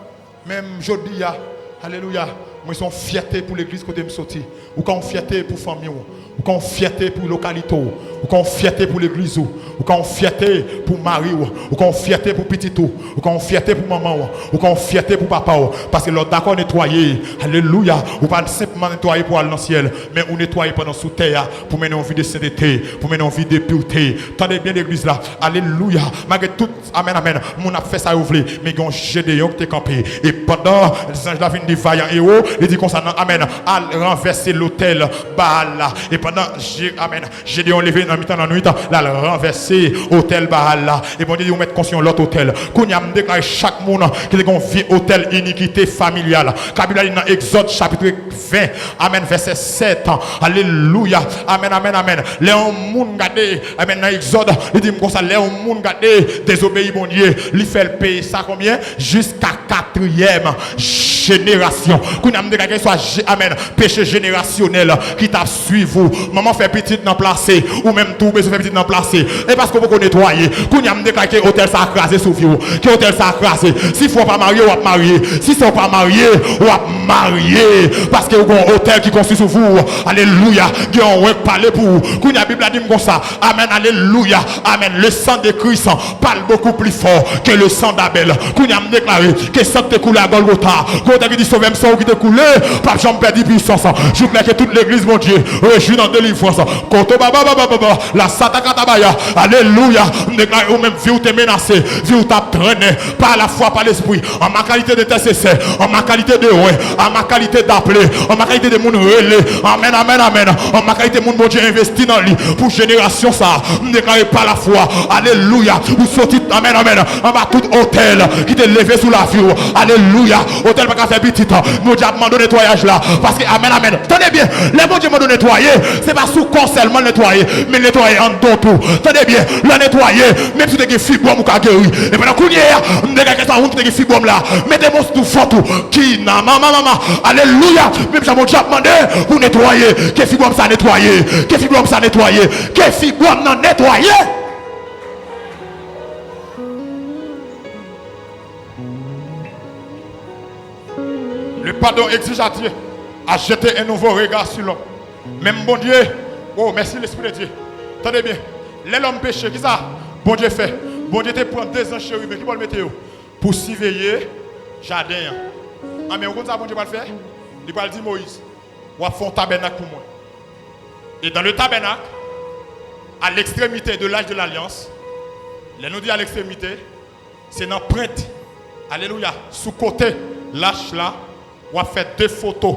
Men jodi a, alelouya, mwen se yon fyète pou legliz kote m soti. Ou ka yon fyète pou fanmi w. Ou ka yon fyète pou lokalite w. Ou ka yon fyète pou legliz ou. Ou ka yon fyète pou mari w. Ou ka yon fyète pou pitit ou. Ou ka yon fyète pou manman w. Ou ka yon fyète pou papa w. Paske lè w dakò netwaye, alelouya, ou pa senpman netwaye pou al nan syèl, men ou netwaye pandan sou tè a, pou mennen yon vi de sentete, pou mennen yon vi de pirte. Tande byen legliz la, alelouya, malgre tout Amèn, amèn. Moun ap fè sa yo vle, men gen yon Jedeyon ki te kanpe. E pandan zanj la vin di vayan ewo, li di konsa, nan, amèn, al ranvèse lotèl Baal la. E pandan Je-, amèn, Jedeyon leve nan mitan lannwit, l al ranvèse otèl Baal la. E Bondye di, ou mèt konstwi yon lòt otèl. Kounye a, m deklare chak moun ki te gen yon vye otèl inikite familyal. Ka Bib la di nan Egzòd chapit ven, amèn, vèsè sèt. Alelouya. Amèn, amèn, amèn. Lè yon moun gade, amèn, nan Egzòd, li di m konsa, lè yon moun gade dezobeyi Bondye, li fè l peye sa konbyen? Jiska katriyèm jenerasyon. Kounye a, m deklare ke swa je-, amèn, peche jenerasyonèl ki t ap swiv ou. Manman fè pitit nan plase, ou menm tou, ou bezwen fè pitit nan plase. E paske w poko netwaye. Kounye a, m deklare ke otèl sa a kraze sou vi w. Ke otèl sa a kraze. Si frè w pa marye, w ap marye. Si sè w pa marye, w ap marye. Paske w gen yon otèl ki konstwi sou vi w. Alelouya. Gen yon wen k pale pou ou. Kounye a, Bib la di m konsa. Amèn, alelouya. Amèn. Le sang de Christ parle beaucoup plus fort que le sang d'Abel. Kounye a, m deklare ke san k te koule a Gòlgota, gen otèl ki di, sovè m, san ou ki te koule p ap janm pèdi pwisans. Jouk lè ke tout legliz Bondye rejwi nan delivrans. Koto baba baba baba, la sataka tabaya. Alelouya. M deklare ou menm, vi w te menase, vi w t ap trennen, par la foi, par l'esprit, en ma qualité d'intercesseur, en ma qualité de roi, en ma qualité d'appelé, en ma qualité de moun rele. Amèn, amèn, amèn. En ma qualité moun Bondye envesti nan li pou jenerasyon sa a. M deklare par la foi, alelouya, ou soti, amèn, amèn, anba tout otèl ki te leve sou lavi w. Alelouya. Otèl pa ka fè pitit. Bondye ap mande w netwayaj la. Paske, amèn, amèn. Tande byen. Lè Bondye mande w netwaye, se pa sou kò w sèlman l netwaye, men l netwaye anndan w tou. Tande byen. Lè w netwaye, menm si w te gen fibwòm, ou ka geri. E pandan kounye a, m deklare ke sa moun ki te gen fibwòm la, mete men w sou vant ou. Ki na ma ma ma ma. Alelouya. Menm jan Bondye ap mande pou netwaye. Ke fibwòm sa netwaye. Ke fibwòm sa netwaye. Ke fibwòm nan netwaye. Le pardon exige à Dieu à jeter un nouveau regard sur l'homme. Menm Bondye, oh, mèsi Lespri de Dye. Tande byen, lè lòm peche, kisa Bondye fè? Bondye te pran de zanj cheriben, ki bò l mete yo? Pou siveye jaden an. Anben, ou konn sa Bondye pral fè? Li pral di Moyiz, w ap fè yon tabènak pou mwen. Et dans le tabernacle, à l'extrémité de l'arche de l'alliance, lè nou di à l'extrémité, se nan pwent, alelouya, sou kote lach la, w ap fè de foto,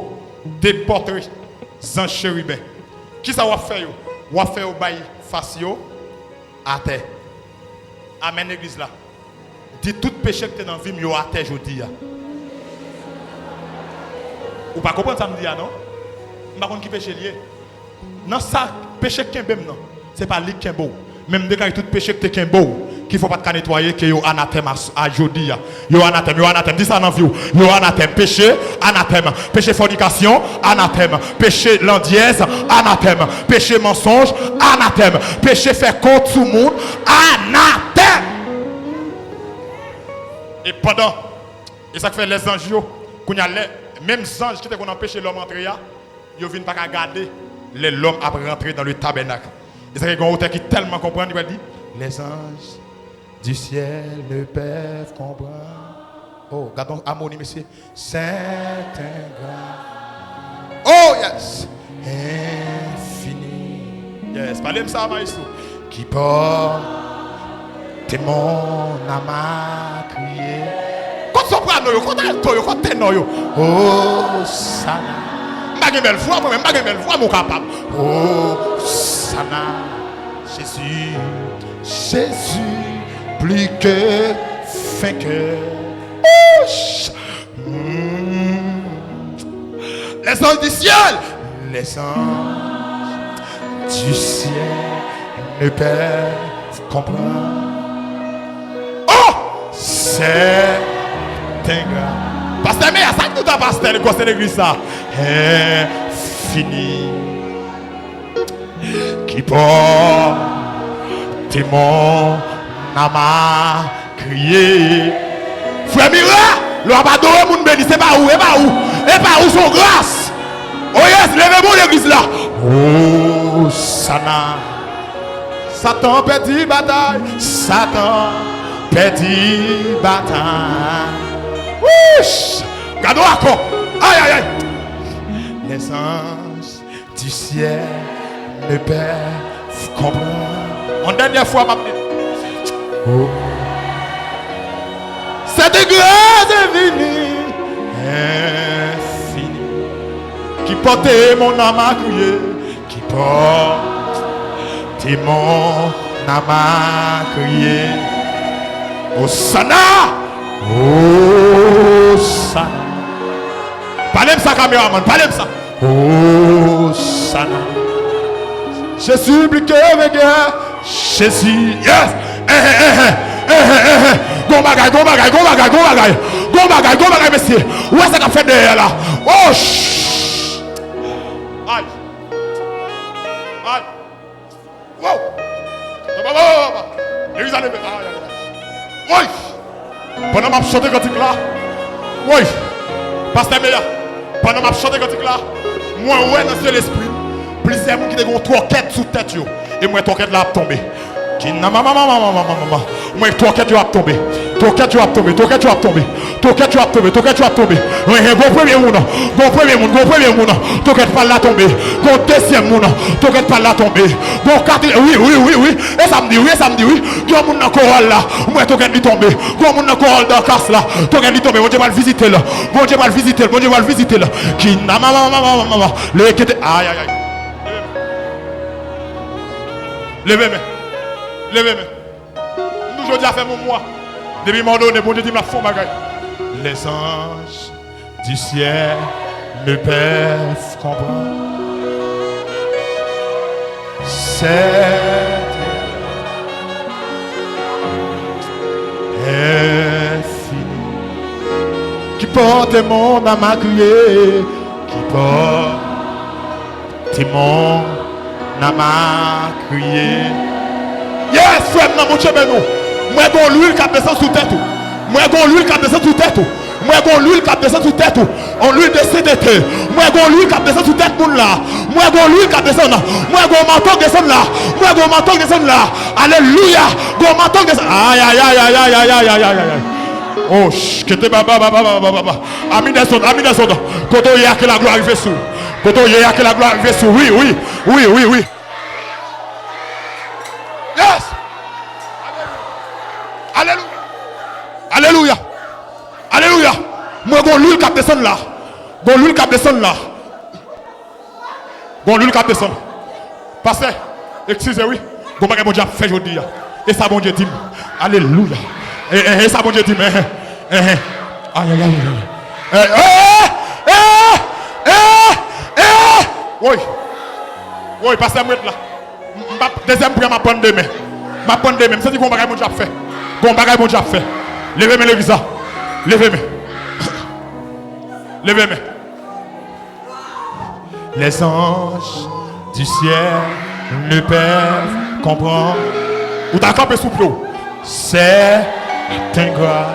de pòtre zanj cheriben. Kisa w ap fè yo? W ap fè yo bay fas yo atè. Amèn, legliz la. Di tout peche ki te nan vi m yo atè jodi a. Ou pa konprann sa m di a, non? M pa konn ki peche l ye. Nan sa, peche k kenbe m nan, se pa li k kenbe w. Men m deklare tout peche k te kenbe w, ki fè w pa t ka netwaye, ke yo anatèm a, a jodi a. Yo anatèm, yo anatèm. Di sa nan vi w. Yo anatèm. Peche, anatèm. Peche fònikasyon, anatèm. Peche landyèz, anatèm. Peche mansonj, anatèm. Peche fè kont sou moun, anatèm. E pandan, e sa k fè lèzanj yo, kounye a, lè, menm zanj ki te konn anpeche lòm antre a, yo vin pa ka gade lè lòm ap rantre dans le tabernacle. E sa gen yon otè ki tèlman konprann, li pral di, les anges du ciel ne peuvent comprendre. Oh, gad yon amoni, mesye. C'est un grand. Oh, yes. Infini. Yes, pale m sa, maestro. Qui porte mon âme à crier. Kot soprano yo, kot alto yo, kot tenò yo. Osana. M pa gen bèl vwa, mwen menm, m pa gen bèl vwa, mwen kapab. Osana. Jésus, Jésus, plus que vainqueur. Ouch! Hmm. Les anges du ciel, les anges du ciel ne peuvent comprendre. Oh! C'est ingrat. Pastè Meya, sa k nou ta pastè, li kòse legliz sa. Infini. Qui porte mon âme à crier. Frè Mira, lè w ap adore moun beni, se pa ou, e pa ou, e pa ou, se yon gras. Oh yes, leve bon legliz la. Osana. Satan pèdi batay, Satan pèdi batay. Wouch! Gade w akò. Ay, ay, ay. Les anges du ciel ne peuvent comprendre. Yon dènyè fwa, m ap di. Oh. Cette grâce est venue, infinie, qui portait mon âme à crier, qui portait mon âme à crier. Osana! Osana! Pale m sa, kameramann, pale m sa! Osana. Jésus, plus que vainqueur. Jésus, yes. Eh, eh, eh, eh. Eh, eh, eh, eh. Gon bagay, gon bagay, gon bagay, gon bagay. Gon bagay, gon bagay, mesye. Ou wè sa k ap fèt dèyè la. Oh, ch- Ay. Ay. Wow! Papa, papa, papa. Legliz la leve. Ay, ay, ay. Woy! Pandan m ap chante kantik la, woy! Pastè Meya, pandan m ap chante kantik la, mwen wè nan zye lespri m, plizyè moun ki te gen yon twòkèt sou tèt yo. E mwen twòkèt la ap tonbe. Kinamamamamamamamama. Mwen twòkèt yo ap tonbe. Twòkèt yo ap tonbe. Twòkèt yo ap tonbe. Twòkèt yo ap tonbe. Twòkèt yo ap tonbe. Wi, wi, gon premye moun. Gon premye moun. Gon premye moun. Twòkèt pa l la tonbe. Gon dezyèm moun. Twòkèt pa l la tonbe. Gon katri-, wi, wi, wi, wi. E sa m di, wi, e sa m di, wi. Gon moun nan koral la. Mwen twòkèt li tonbe. Gon moun nan koral Dakas la. Twòkèt li tonbe. Bondye pral vizite l. Bondye pral vizite l. Bondye pral vizite l. Kinamamamamamama. Lekete. Ay, ay, ay. Leve men. Leve men. M di w jodi a fè m yon mwa. Depi m òdone, Bondye di m l ap fè yon bagay. Les anges du ciel ne peuvent comprendre. C'est infini. Qui porte mon âme à crier, qui porte Timon, nan makriye. Yes, frè m nan, Bondye beni w. Mwen gon lwil k ap desann sou tèt ou. Mwen gon lwil k ap desann sou tèt ou. Mwen gon lwil k ap desann sou tèt ou. On lwil de sentete. Mwen gon lwil k ap desann sou tèt moun la. Mwen gon lwil k ap desann. Mwen gon manto k desann la. Mwen gon manto k desann la. Alelouya. Gon manto k desann. Ay, ay, ay. Oh, ch-, kete baba, baba, baba, baba. Ami Nelson, ami Nelson. Kote w ye a, ke laglwa rive sou ou. Kote w ye a, ke laglwa rive sou ou. Wi, wi, wi, wi, wi. Yes! Alelouya! Alelouya! Alelouya! Mwen gon lwil k ap desann la. Gon lwil k ap desann la. Gon lwil k ap desann. Pastè, eskize wi. Gon bagay Bondye ap fè jodi a. E sa Bondye di m. Alelouya. E, e, e sa Bondye di m. Enhen. Enhen. Ayayay. E, e, e, e, e. Woy. Woy, pastè m ret la. M, m ap, dezyèm pri a m ap pran demen. M ap pran demen. M santi gon bagay Bondye ap fè. Gon bagay Bondye ap fè. Leve men legliz la. Leve men. Leve men. Les anges du ciel ne peuvent comprendre. Ou ta kanpe sou pye w. C'est ingrat.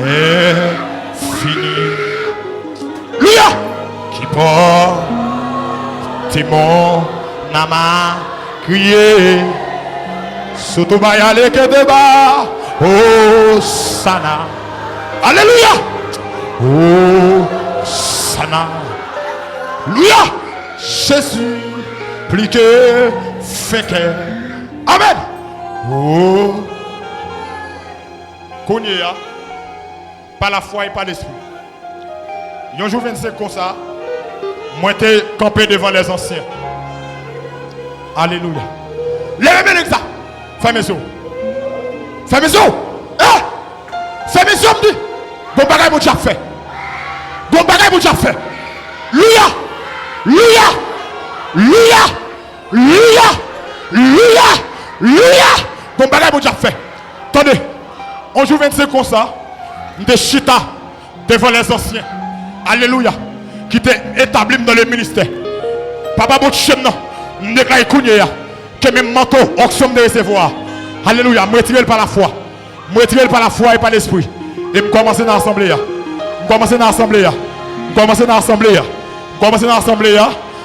Infini. Louya! Qui porte mon âme à crier. Sotobaya leketeba. Osana. Alelouya! Osana. Louya! Jezi, pli ke venkè. Amèn. Oh. Kounye a, pa lafwa e pa lespri. Yon jou vennsenk konsa, mwen te kanpe devan lèzansyen. Alelouya. Leve men nèg sa. Fèmen zye w. Fèmen zye w. Eh! Fèmen zye w, m di. Gon bagay Bondye ap fè. Gon bagay Bondye ap fè. Louya. Louya. Louya. Louya. Louya. Louya. Gon bagay Bondye ap fè. Tande. Yon jou vennsenk konsa, m te chita devan lèzansyen. Alelouya. Ki te etabli m nan le ministè. Papa Bondye m nan, m deklare kounye a ke menm manto onksyon m te resevwa a. Alelouya. M retire l pa lafwa. M retire l pa lafwa e pa lespri. E m kòmanse nan asanble a. M kòmanse nan asanble a. M kòmanse nan asanble a. M kòmanse nan asanble a.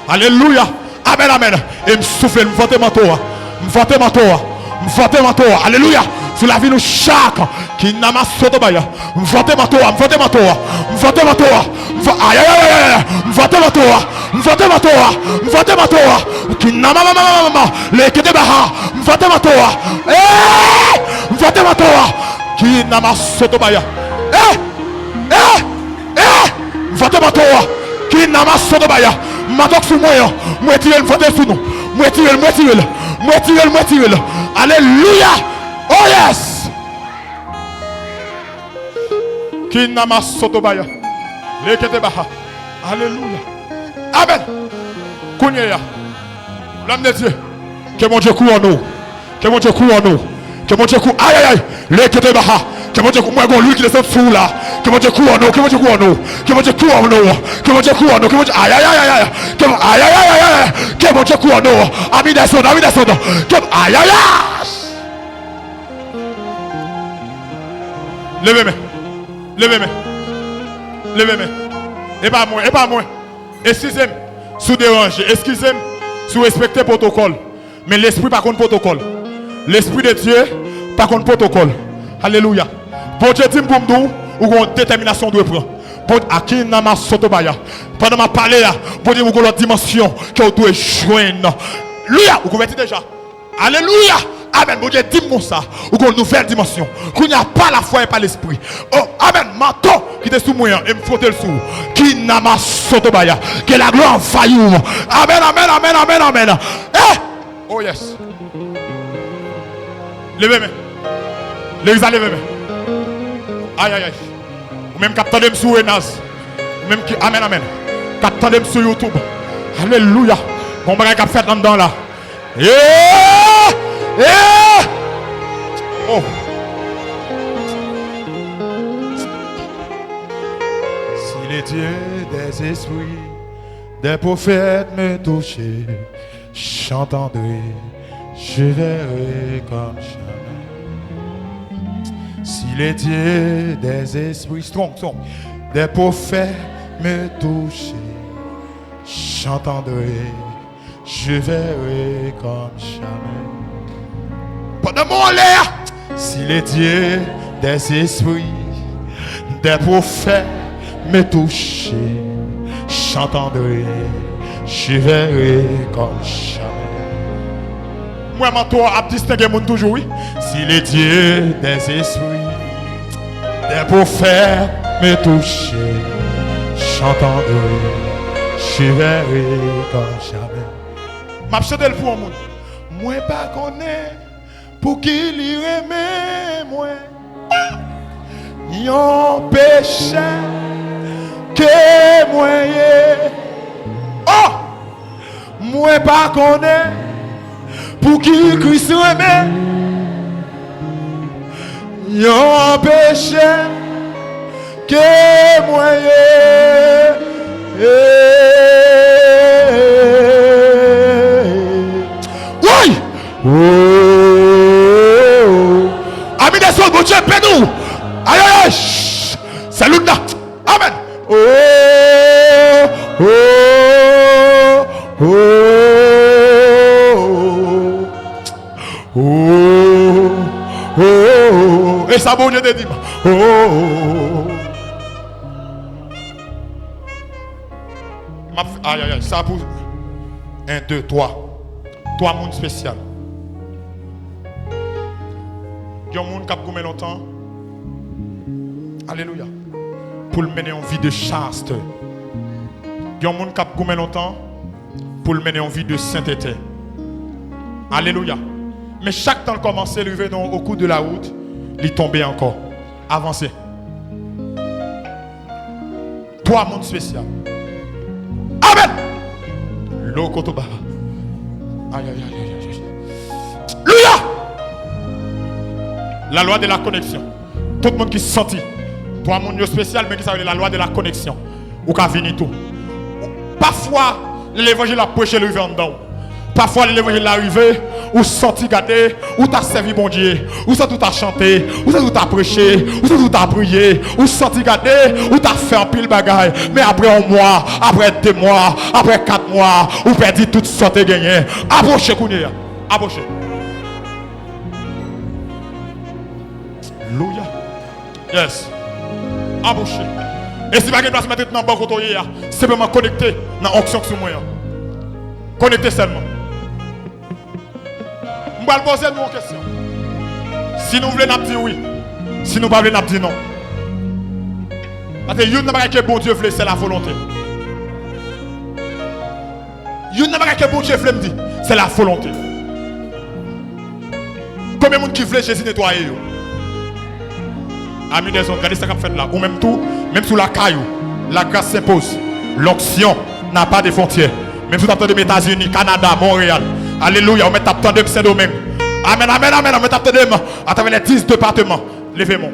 Alelouya. Amèn, amèn. E m soufle l, m vante manto a. M vante manto a. M vante manto a. Alelouya. Sou lavi nou chak. Kinama sotobaya. M vante manto a. M vante manto a. M vante manto a. M va-, ayayayayay. M vante manto a. M vante manto a. M vante manto a. Kinama mama mama mama. Lekete baha. M vante manto a. Eh! M vante manto a. Kinama sotobaya. Eh! Eh! Eh! M vante manto a. Kinama sotobaya. Manto k sou mwen an. M retire l, m vante l sou nou. M retire l, m retire l. M retire l, m retire l. Alelouya. Oh yes. Kinama sotobaya. Lekete baha. Alelouya. Amèn. Kounye a. Lòm de Dye. Ke Bondye kouwone w. Ke Bondye kouwone w. Ke Bondye kou-, ayayay. Lekete baha. Ke Bondye kou-, mwen gon lwil ki desann sou w la. Ke Bondye kouwone w. Ke Bondye kouwone w. Ke Bondye kouwone w. Ke Bondye kouwone w. Ke Bondye, ayayayayay. Ke, ayayayayay. Ke Bondye kouwone w. Ami desann, ami desann. Ke, ayayay. Leve men. Leve men. Leve men. E pa mwen, e pa mwen. Eskize m si w deranje. Eskize m si w respekte pwotokòl. Men lespri pa konn pwotokòl. Lespri de Dye pa konn pwotokòl. Alelouya. Bondye di m pou m di w, ou gon detèminasyon w dwe pran. Bondye, akinama sotobaya. Pandan m ap pale a, Bondye di m ou gon lòt dimansyon ke w dwe jwenn. Louya, ou konvèti deja. Alelouya! Amèn. Bondye di m konsa, ou gon nouvèl dimansyon. Kounye a pa lafwa e pa lespri. Oh, amèn. Manto ki te sou mwen an, e m fwote l sou ou. Kinama sotobaya. Ke laglwa anvayi w. Amèn, amèn, amèn, amèn, amèn. Eh! Oh yes. Leve men. Legliz la leve men. Ayayay. Ou menm k ap tande m sou Renaz. Ou menm ki, amèn, amèn. K ap tande m sou YouTube. Alelouya. Gon bagay k ap fèt anndan la. Eh! Eh! Oh! Si le Dieu des esprits, des prophètes me touchait, j'entendrai, je verrai comme jamais. Si le Dieu des esprits, strong, strong, des prophètes me touchait, j'entendrai, je verrai comme jamais. Pandan mwen anlè a, si le Dieu des esprits, des prophètes me touchait, J'entendrai, je verrai comme jamais. Mwen, manto a ap distenge moun toujou, wi. Si le Dieu des esprits, des prophètes me touche, j'entendrai, je verrai comme jamais. M ap chante l pou yon moun. Mwen pa konnen pouki li renmen mwen. Yon pechè ke mwen ye. Oh! Mwen pa konnen pouki Kris renmen. Yon pechè ke mwen ye. Woy! Oh! Ami de son, Bondye beni w. Ay, ay, ay. Chh. Salut là. Amen. Oh, oh, oh, oh, oh. E sa Bondye te di m. Oh, oh, oh, oh. M ap, ay, ay, ay, sa pou en, de, twa. Twa moun espesyal. Yon moun k ap goumen lontan. Alelouya. Pou l mennen yon vi de chaste. Yon moun k ap goumen lontan pou l mennen yon vi de sentete. Alelouya. Men chak tan l kòmanse, l rive nan, au cours de la route, li tonbe ankò. Avanse. Twa moun espesyal. Amen. Lokotoba. Ay, ay, ay, ay, ay, ay. Louya. La loi de la connexion. Tout moun ki santi. Twa moun yo espesyal, men ki sa rele la loi de la connexion. Ou ka vini tou. Pafwa, lè levanjil ap preche, l rive anndan w. Pafwa, lè levanjil la rive, ou santi gade, ou ta sèvi Bondye, ou santi ou ta chante, ou santi ou ta preche, ou santi ou ta priye, ou santi gade, ou ta fè anpil bagay. Men apre yon mwa, apre de mwa, apre kat mwa, ou pèdi tout sa w te genyen. Apwoche kounye a. Apwoche. Louya. Yes. Apwoche. E si pa gen plas, mete nan bò kote w ye a. Senpleman konekte nan onksyon k sou mwen an. Konekte sèlman. M pral poze nou yon kesyon. Si nou vle, n ap di wi. Si nou pa vle, n ap di non. Paske youn nan bagay ke Bondye vle, se la volonte. Youn nan bagay ke Bondye vle m di, se la volonte. Konbyen moun ki vle Jezi netwaye yo? Ami de zon, gade sa k ap fèt la. Ou menm tou, menm si w lakay ou, la grâce s'impose. L'onction n'a pas de frontière. Menm si w t ap tande m Etazini, Kanada, Monreyal. Alelouya, ou mèt t ap tande m Sendomeng. Amèn, amèn, amèn, ou mèt t ap tande m atravè les dix départements. Leve men w.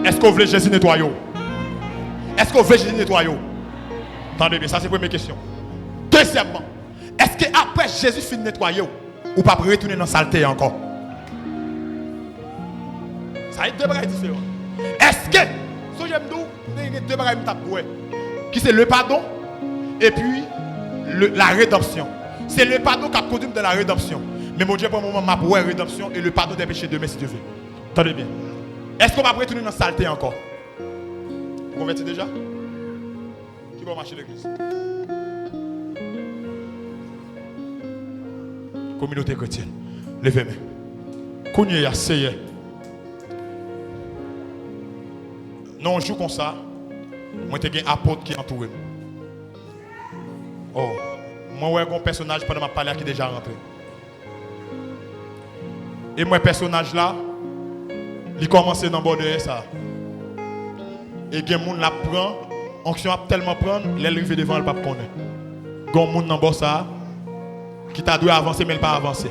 Èske w vle Jezi netwaye w? Èske w vle Jezi netwaye w? Tande byen, sa se premye kesyon. Dezyèmman, èske apre Jezi fin netwaye w, ou p ap retounen nan salte a ankò? Sa e de bagay diferan. Èske, sonje m di w, te gen de bagay m t ap wè, ki se le pardon, epi le, la rédemption. Se le pardon k ap kondui m dans la rédemption. Men Bondye pran moman m ap wè rédemption et le pardon des péchés demen, si Dye vle. Tande byen. Èske w p ap retounen nan salte ankò? Ou konvèti deja? Ki bò w mache legliz? Kominote kretyèn. Leve men. Kounye a, Seyè, nan yon jou konsa, mwen te gen apot ki antoure m. Oh, mwen wè gon pèsonaj pandan m ap pale a ki deja rantre. E m wè pèsonaj la, li kòmanse nan bò dèyè sa. E gen moun l ap pran, onksyon ap tèlman pran l, lè l rive devan l, l p ap konnen. Gen yon moun nan bò sa, ki ta dwe avanse, men l pa avanse.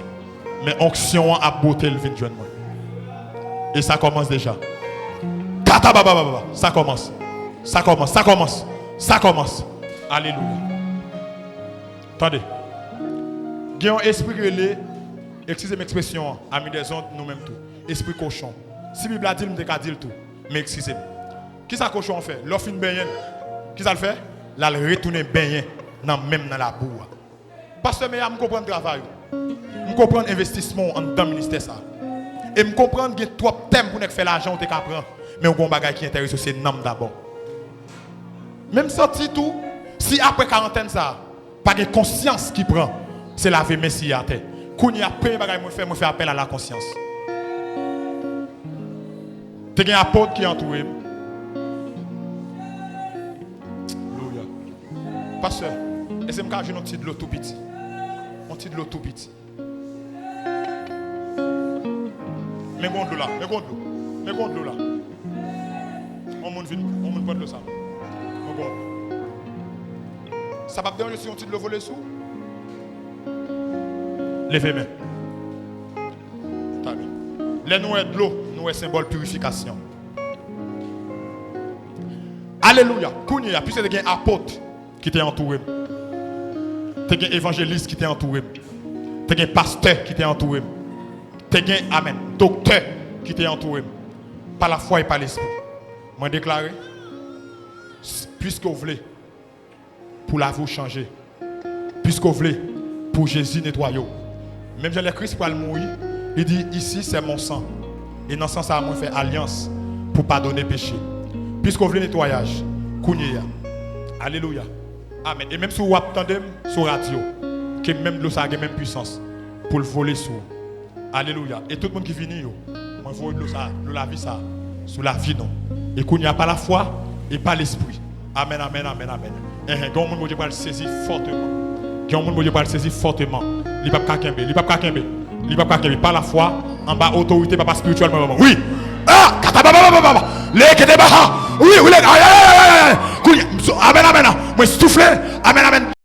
Men onksyon an ap bwote l vin jwenn mwen. E sa kòmanse deja. Kata baba baba, sa kòmanse. Sa kòmanse, sa kòmanse, sa kòmanse. Alelouya. Tande. Gen yon espri ki rele, eskize m ekspresyon an, ami dèzòd, nou menm tou. Espri kochon. Si Bib la di l, m te ka di l tou. Men eskize m. Kisa kochon an fè? Lè w fin benyen l, kisa l fè? L al retounen benyen nan menm nan labou a. Pastè Meya, m konprann travay ou. M konprann envestisman w anndan ministè sa. E m konprann gen twòp tèm pou nèg fè lajan ou te ka pran. Men w gen yon bagay ki enterese w, se nanm dabò. Men m santi tou, Si apre karantèn sa a, pa gen konsyans ki pran, se lave men siye atè. Kounye a, premye bagay mwen fè, mwen fè apèl a la konsyans. Te gen apot ki antoure m. Alelouya. Pastè, èske m ka jwenn yon ti dlo tou piti? Yon ti dlo tou piti. Men gon dlo la, men gon dlo. Men gon dlo la. Yon moun vin, yon moun pran dlo sa. Men gon dlo. Sa p ap deranje si yon ti dlo vole sou? Leve men. Talè. Lè nou wè dlo, nou wè senbòl pirifikasyon. Alelouya. Kounye a, piske te gen apot ki te antoure m, te gen evanjelis ki te antoure m, te gen pastè ki te antoure m, te gen, amèn, doktè ki te antoure m, pa lafwa e pa lespri. Mwen deklare, s- piske w vle pou lavi w chanje, piske w vle pou Jezi netwaye w. Menm jan lè Kris pral mouri, li di, ici c'est mon sang. E nan san sa a, mwen fè alyans pou padone peche. Piske w vle netwayaj, kounye a. Alelouya. Amèn. E menm si w ap tande m sou radyo, ke menm dlo sa a gen menm pwisans pou l vole sou ou. Alelouya. E tout moun ki vini yo, mwen voye dlo sa, dlo lavi sa, sou lavi nou. E kounye a, pa lafwa e pa lespri. Amèn, amèn, amèn, amèn. Enhen, gen yon moun Bondye pral sezi fòteman. Gen yon moun Bondye pral sezi fòteman. Li p ap ka kenbe, li p ap ka kenbe. Li p ap ka kenbe. Pa lafwa, anba otorite papa espirityèl mwen, mwen. Wi! Ah! Katababababa! Leketeba! Wi, wi, le- ay, ay, ay, ay, ay, ay. Kounye, amèn, amèn. Mwen soufle. Amèn, amèn.